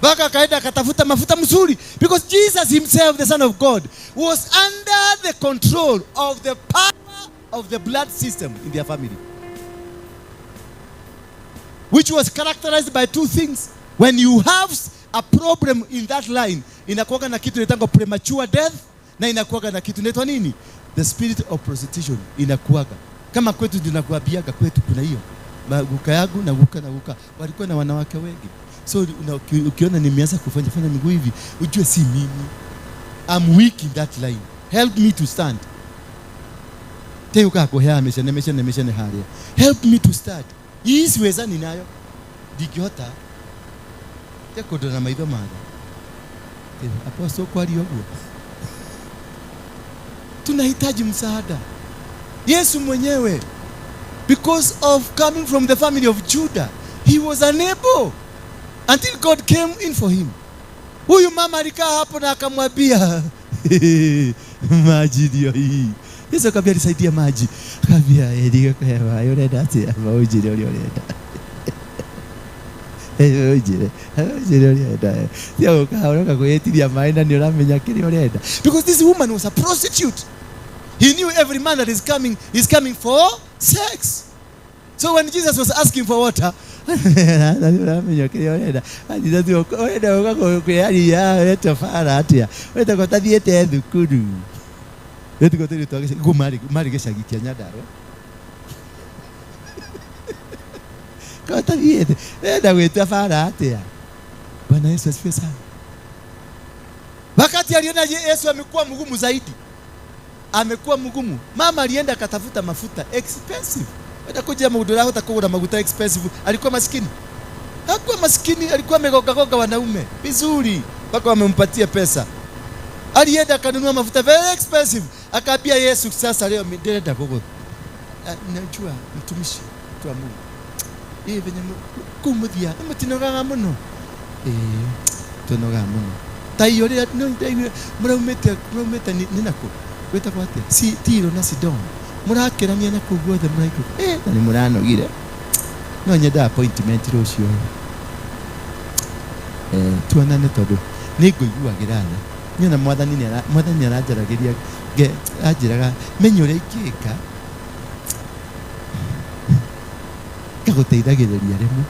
Baka akaenda akatafuta mafuta mzuri, because Jesus himself, the Son of God, was under the control of the power of the blood system in their family, which was characterized by two things. When you have a problem in that line, inakuwaga na kitu inaitwa premature death, na inakuwaga na kitu inaitwa nini? The spirit of prostitution inakuwaga. Kama kwetu tunakuambiaga kwetu kuna hiyo. Guka yangu na guka na guka walikuwa na wanawake wengi. So ukiona nimeanza kufanya fanya miguu hivi, ujue si mimi. I'm weak in that line. Help me to stand. Teuka kuhea amesha nemesha nemesha haria. Help me to start. Hii siweza ninayo. Ndikiota na maitho matha. Apostle kwari oguo. Tunahitaji msaada. Yesu mwenyewe, because of coming from the family of Judah, he was unable until God came in for him. Huyu mama alikaa hapo na akamwambia maji ndio hii. Yesu akamwambia nisaidia maji. Akamwambia ndio kwa urenda atia maujire uri urenda. Because this woman was a prostitute. He knew every man that is coming for sex. So when Jesus was asking for water, Bwana Yesu asifiwe sana. Wakati aliona Yesu amekuwa mgumu zaidi, amekuwa mgumu, mama alienda akatafuta mafuta expensive. Atakuja mudura hata maguta expensive. Alikuwa maskini? Hakuwa maskini, alikuwa amegoga wanaume vizuri mpaka wamempatia pesa. Alienda akanunua mafuta very expensive. Akaambia Yesu, sasa leo nenda gogo. Najua mtumishi tu wa Mungu. Venye kumuthia mutinogaga muno. Tunogaga muno. Ta iyo rira no ndaigua muraumite ni nako. Gwĩtagwo atĩa? Si Tiro na Sidon. Mũrakĩrania na kũu guothe mũraikũrũka. Na nĩ mũranogire. No nyenda appointment rũciũ. Tuonane tondũ nĩngũiguagĩra tha. Nyona mwathani mwathani aranjaragĩria anjĩraga menya ũrĩa ingĩka ngagũteithagĩrĩria rĩmwe.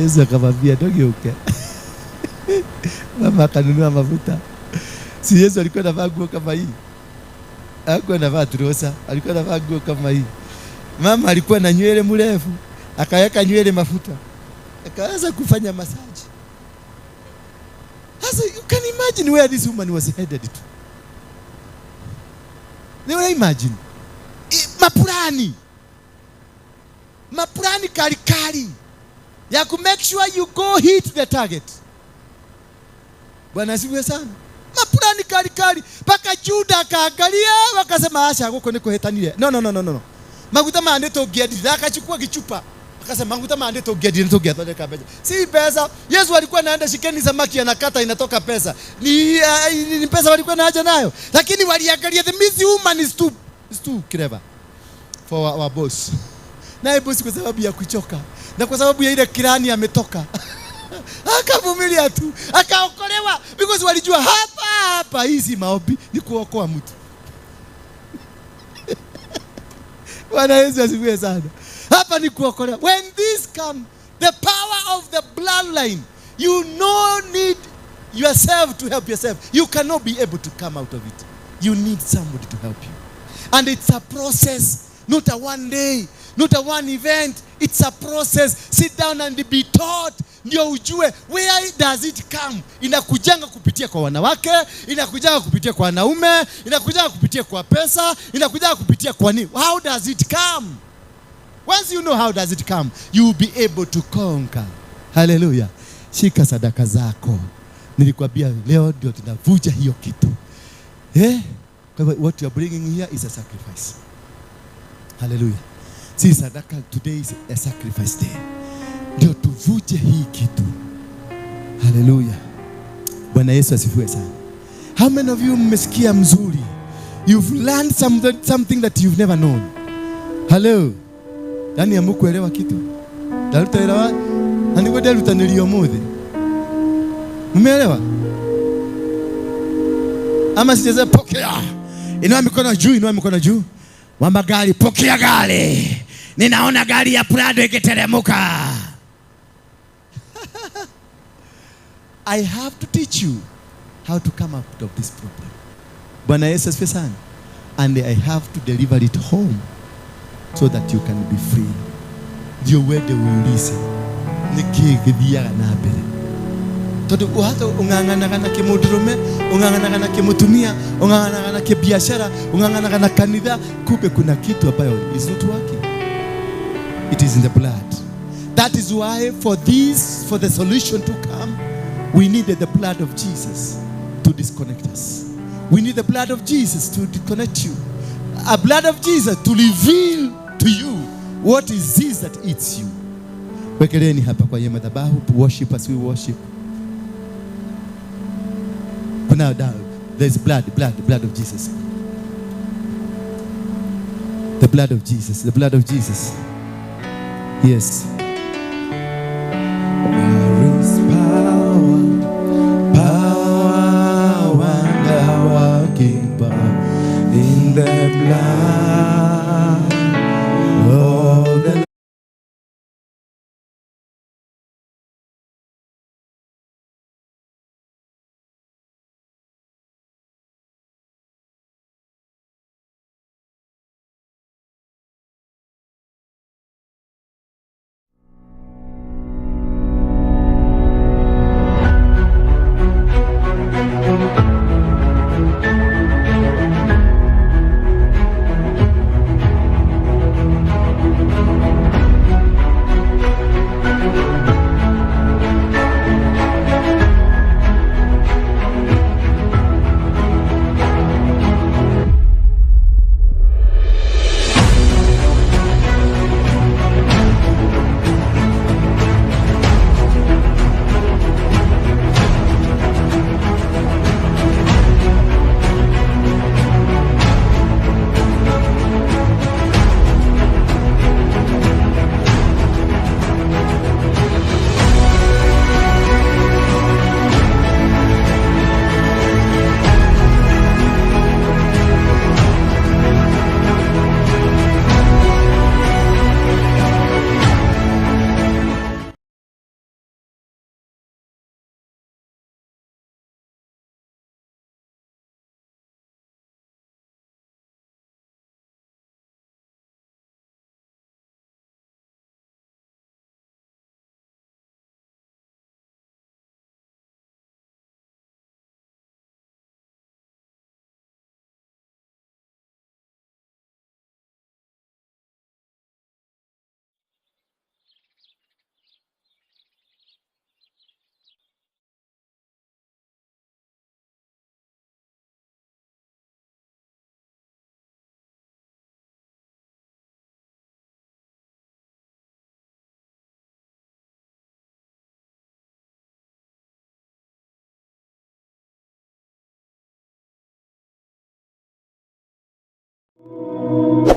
Yesu akamwambia ndũgĩũke. Mama akanunua mafuta. Si Yesu alikuwa anavaa nguo kama hii? Hakuwa anavaa trosa, alikuwa anavaa nguo kama hii. Mama alikuwa na nywele mrefu, akaweka nywele mafuta. Akaanza kufanya massage. Sasa you can imagine where this woman was headed to. You imagine. Mapurani. Mapurani kali kali. Ya ku make sure you go hit the target. Bwana asifiwe sana. Mapurani kali kali paka Juda akaangalia wakasema asha guko ni kuhetanire. No no no no no. Maguta maya nĩ tũngĩendire, akachukua kichupa. Akasema maguta maya nĩ tũngĩendire nĩ tũngĩathondeka mbeca. Si pesa. Yesu alikuwa anaenda shikeni samaki anakata inatoka pesa. Ni pesa walikuwa na haja nayo. Lakini waliangalia the busy woman is too clever for our boss. Naye boss kwa sababu ya kuchoka na kwa sababu ya ile kirani ametoka. Akavumilia tu, akaokolewa because walijua hapa hapa hizi maombi ni kuokoa mtu. Bwana Yesu asifiwe sana. Hapa ni kuokolewa. When this come, the power of the bloodline, you no need yourself to help yourself. You cannot be able to come out of it. You need somebody to help you. And it's a process, not a one day, not a one event. It's a process. Sit down and be taught. Ndio ujue where does it come. Inakujanga kupitia kwa wanawake, inakujanga kupitia kwa wanaume, inakujanga kupitia kwa pesa, inakujanga kupitia kwa nini. How does it come? Once you know how does it come, you will be able to conquer. Hallelujah. Shika sadaka zako. Nilikwambia leo ndio tunavuja hiyo kitu. Kwa hivyo what you are bringing here is a sacrifice. Hallelujah. Si sadaka, today is a sacrifice day. Ndio tuvuje hii kitu. Hallelujah. Bwana Yesu asifiwe sana. How many of you mmesikia mzuri? You've learned something that you've never known. Hello. Yaani hamkuelewa kitu. Ndaruta na niko ndarutanĩrio ũmũthĩ. Mmeelewa? Ama sijasema pokea. Inua mikono juu, inua mikono juu. Mama gari, pokea gari. Ninaona gari ya Prado ikiteremka. I have to teach you how to come out of this problem. Bwana Yesu asifiwe sana. And I have to deliver it home so that you can be free. Ndio wende uulize nĩkĩĩ gĩthiaga na mbere. Tondũ hata ũng'ang'anaga na kĩmũndũrũme, ũng'ang'anaga na kĩmũtumia, ũng'ang'anaga na kĩbiashara, ũng'ang'anaga na kanitha, kumbe kuna kitu ambayo is not working. It is in the blood. That is why for the solution to come, we needed the blood of Jesus to disconnect us. We need the blood of Jesus to disconnect you. A blood of Jesus to reveal to you what is this that eats you. Wekeleni hapa kwa madhabahu, worship as we worship. Kuna there's blood, blood of Jesus. The blood of Jesus, the blood of Jesus. Yes. There is power, and working power in the blood of the Bye.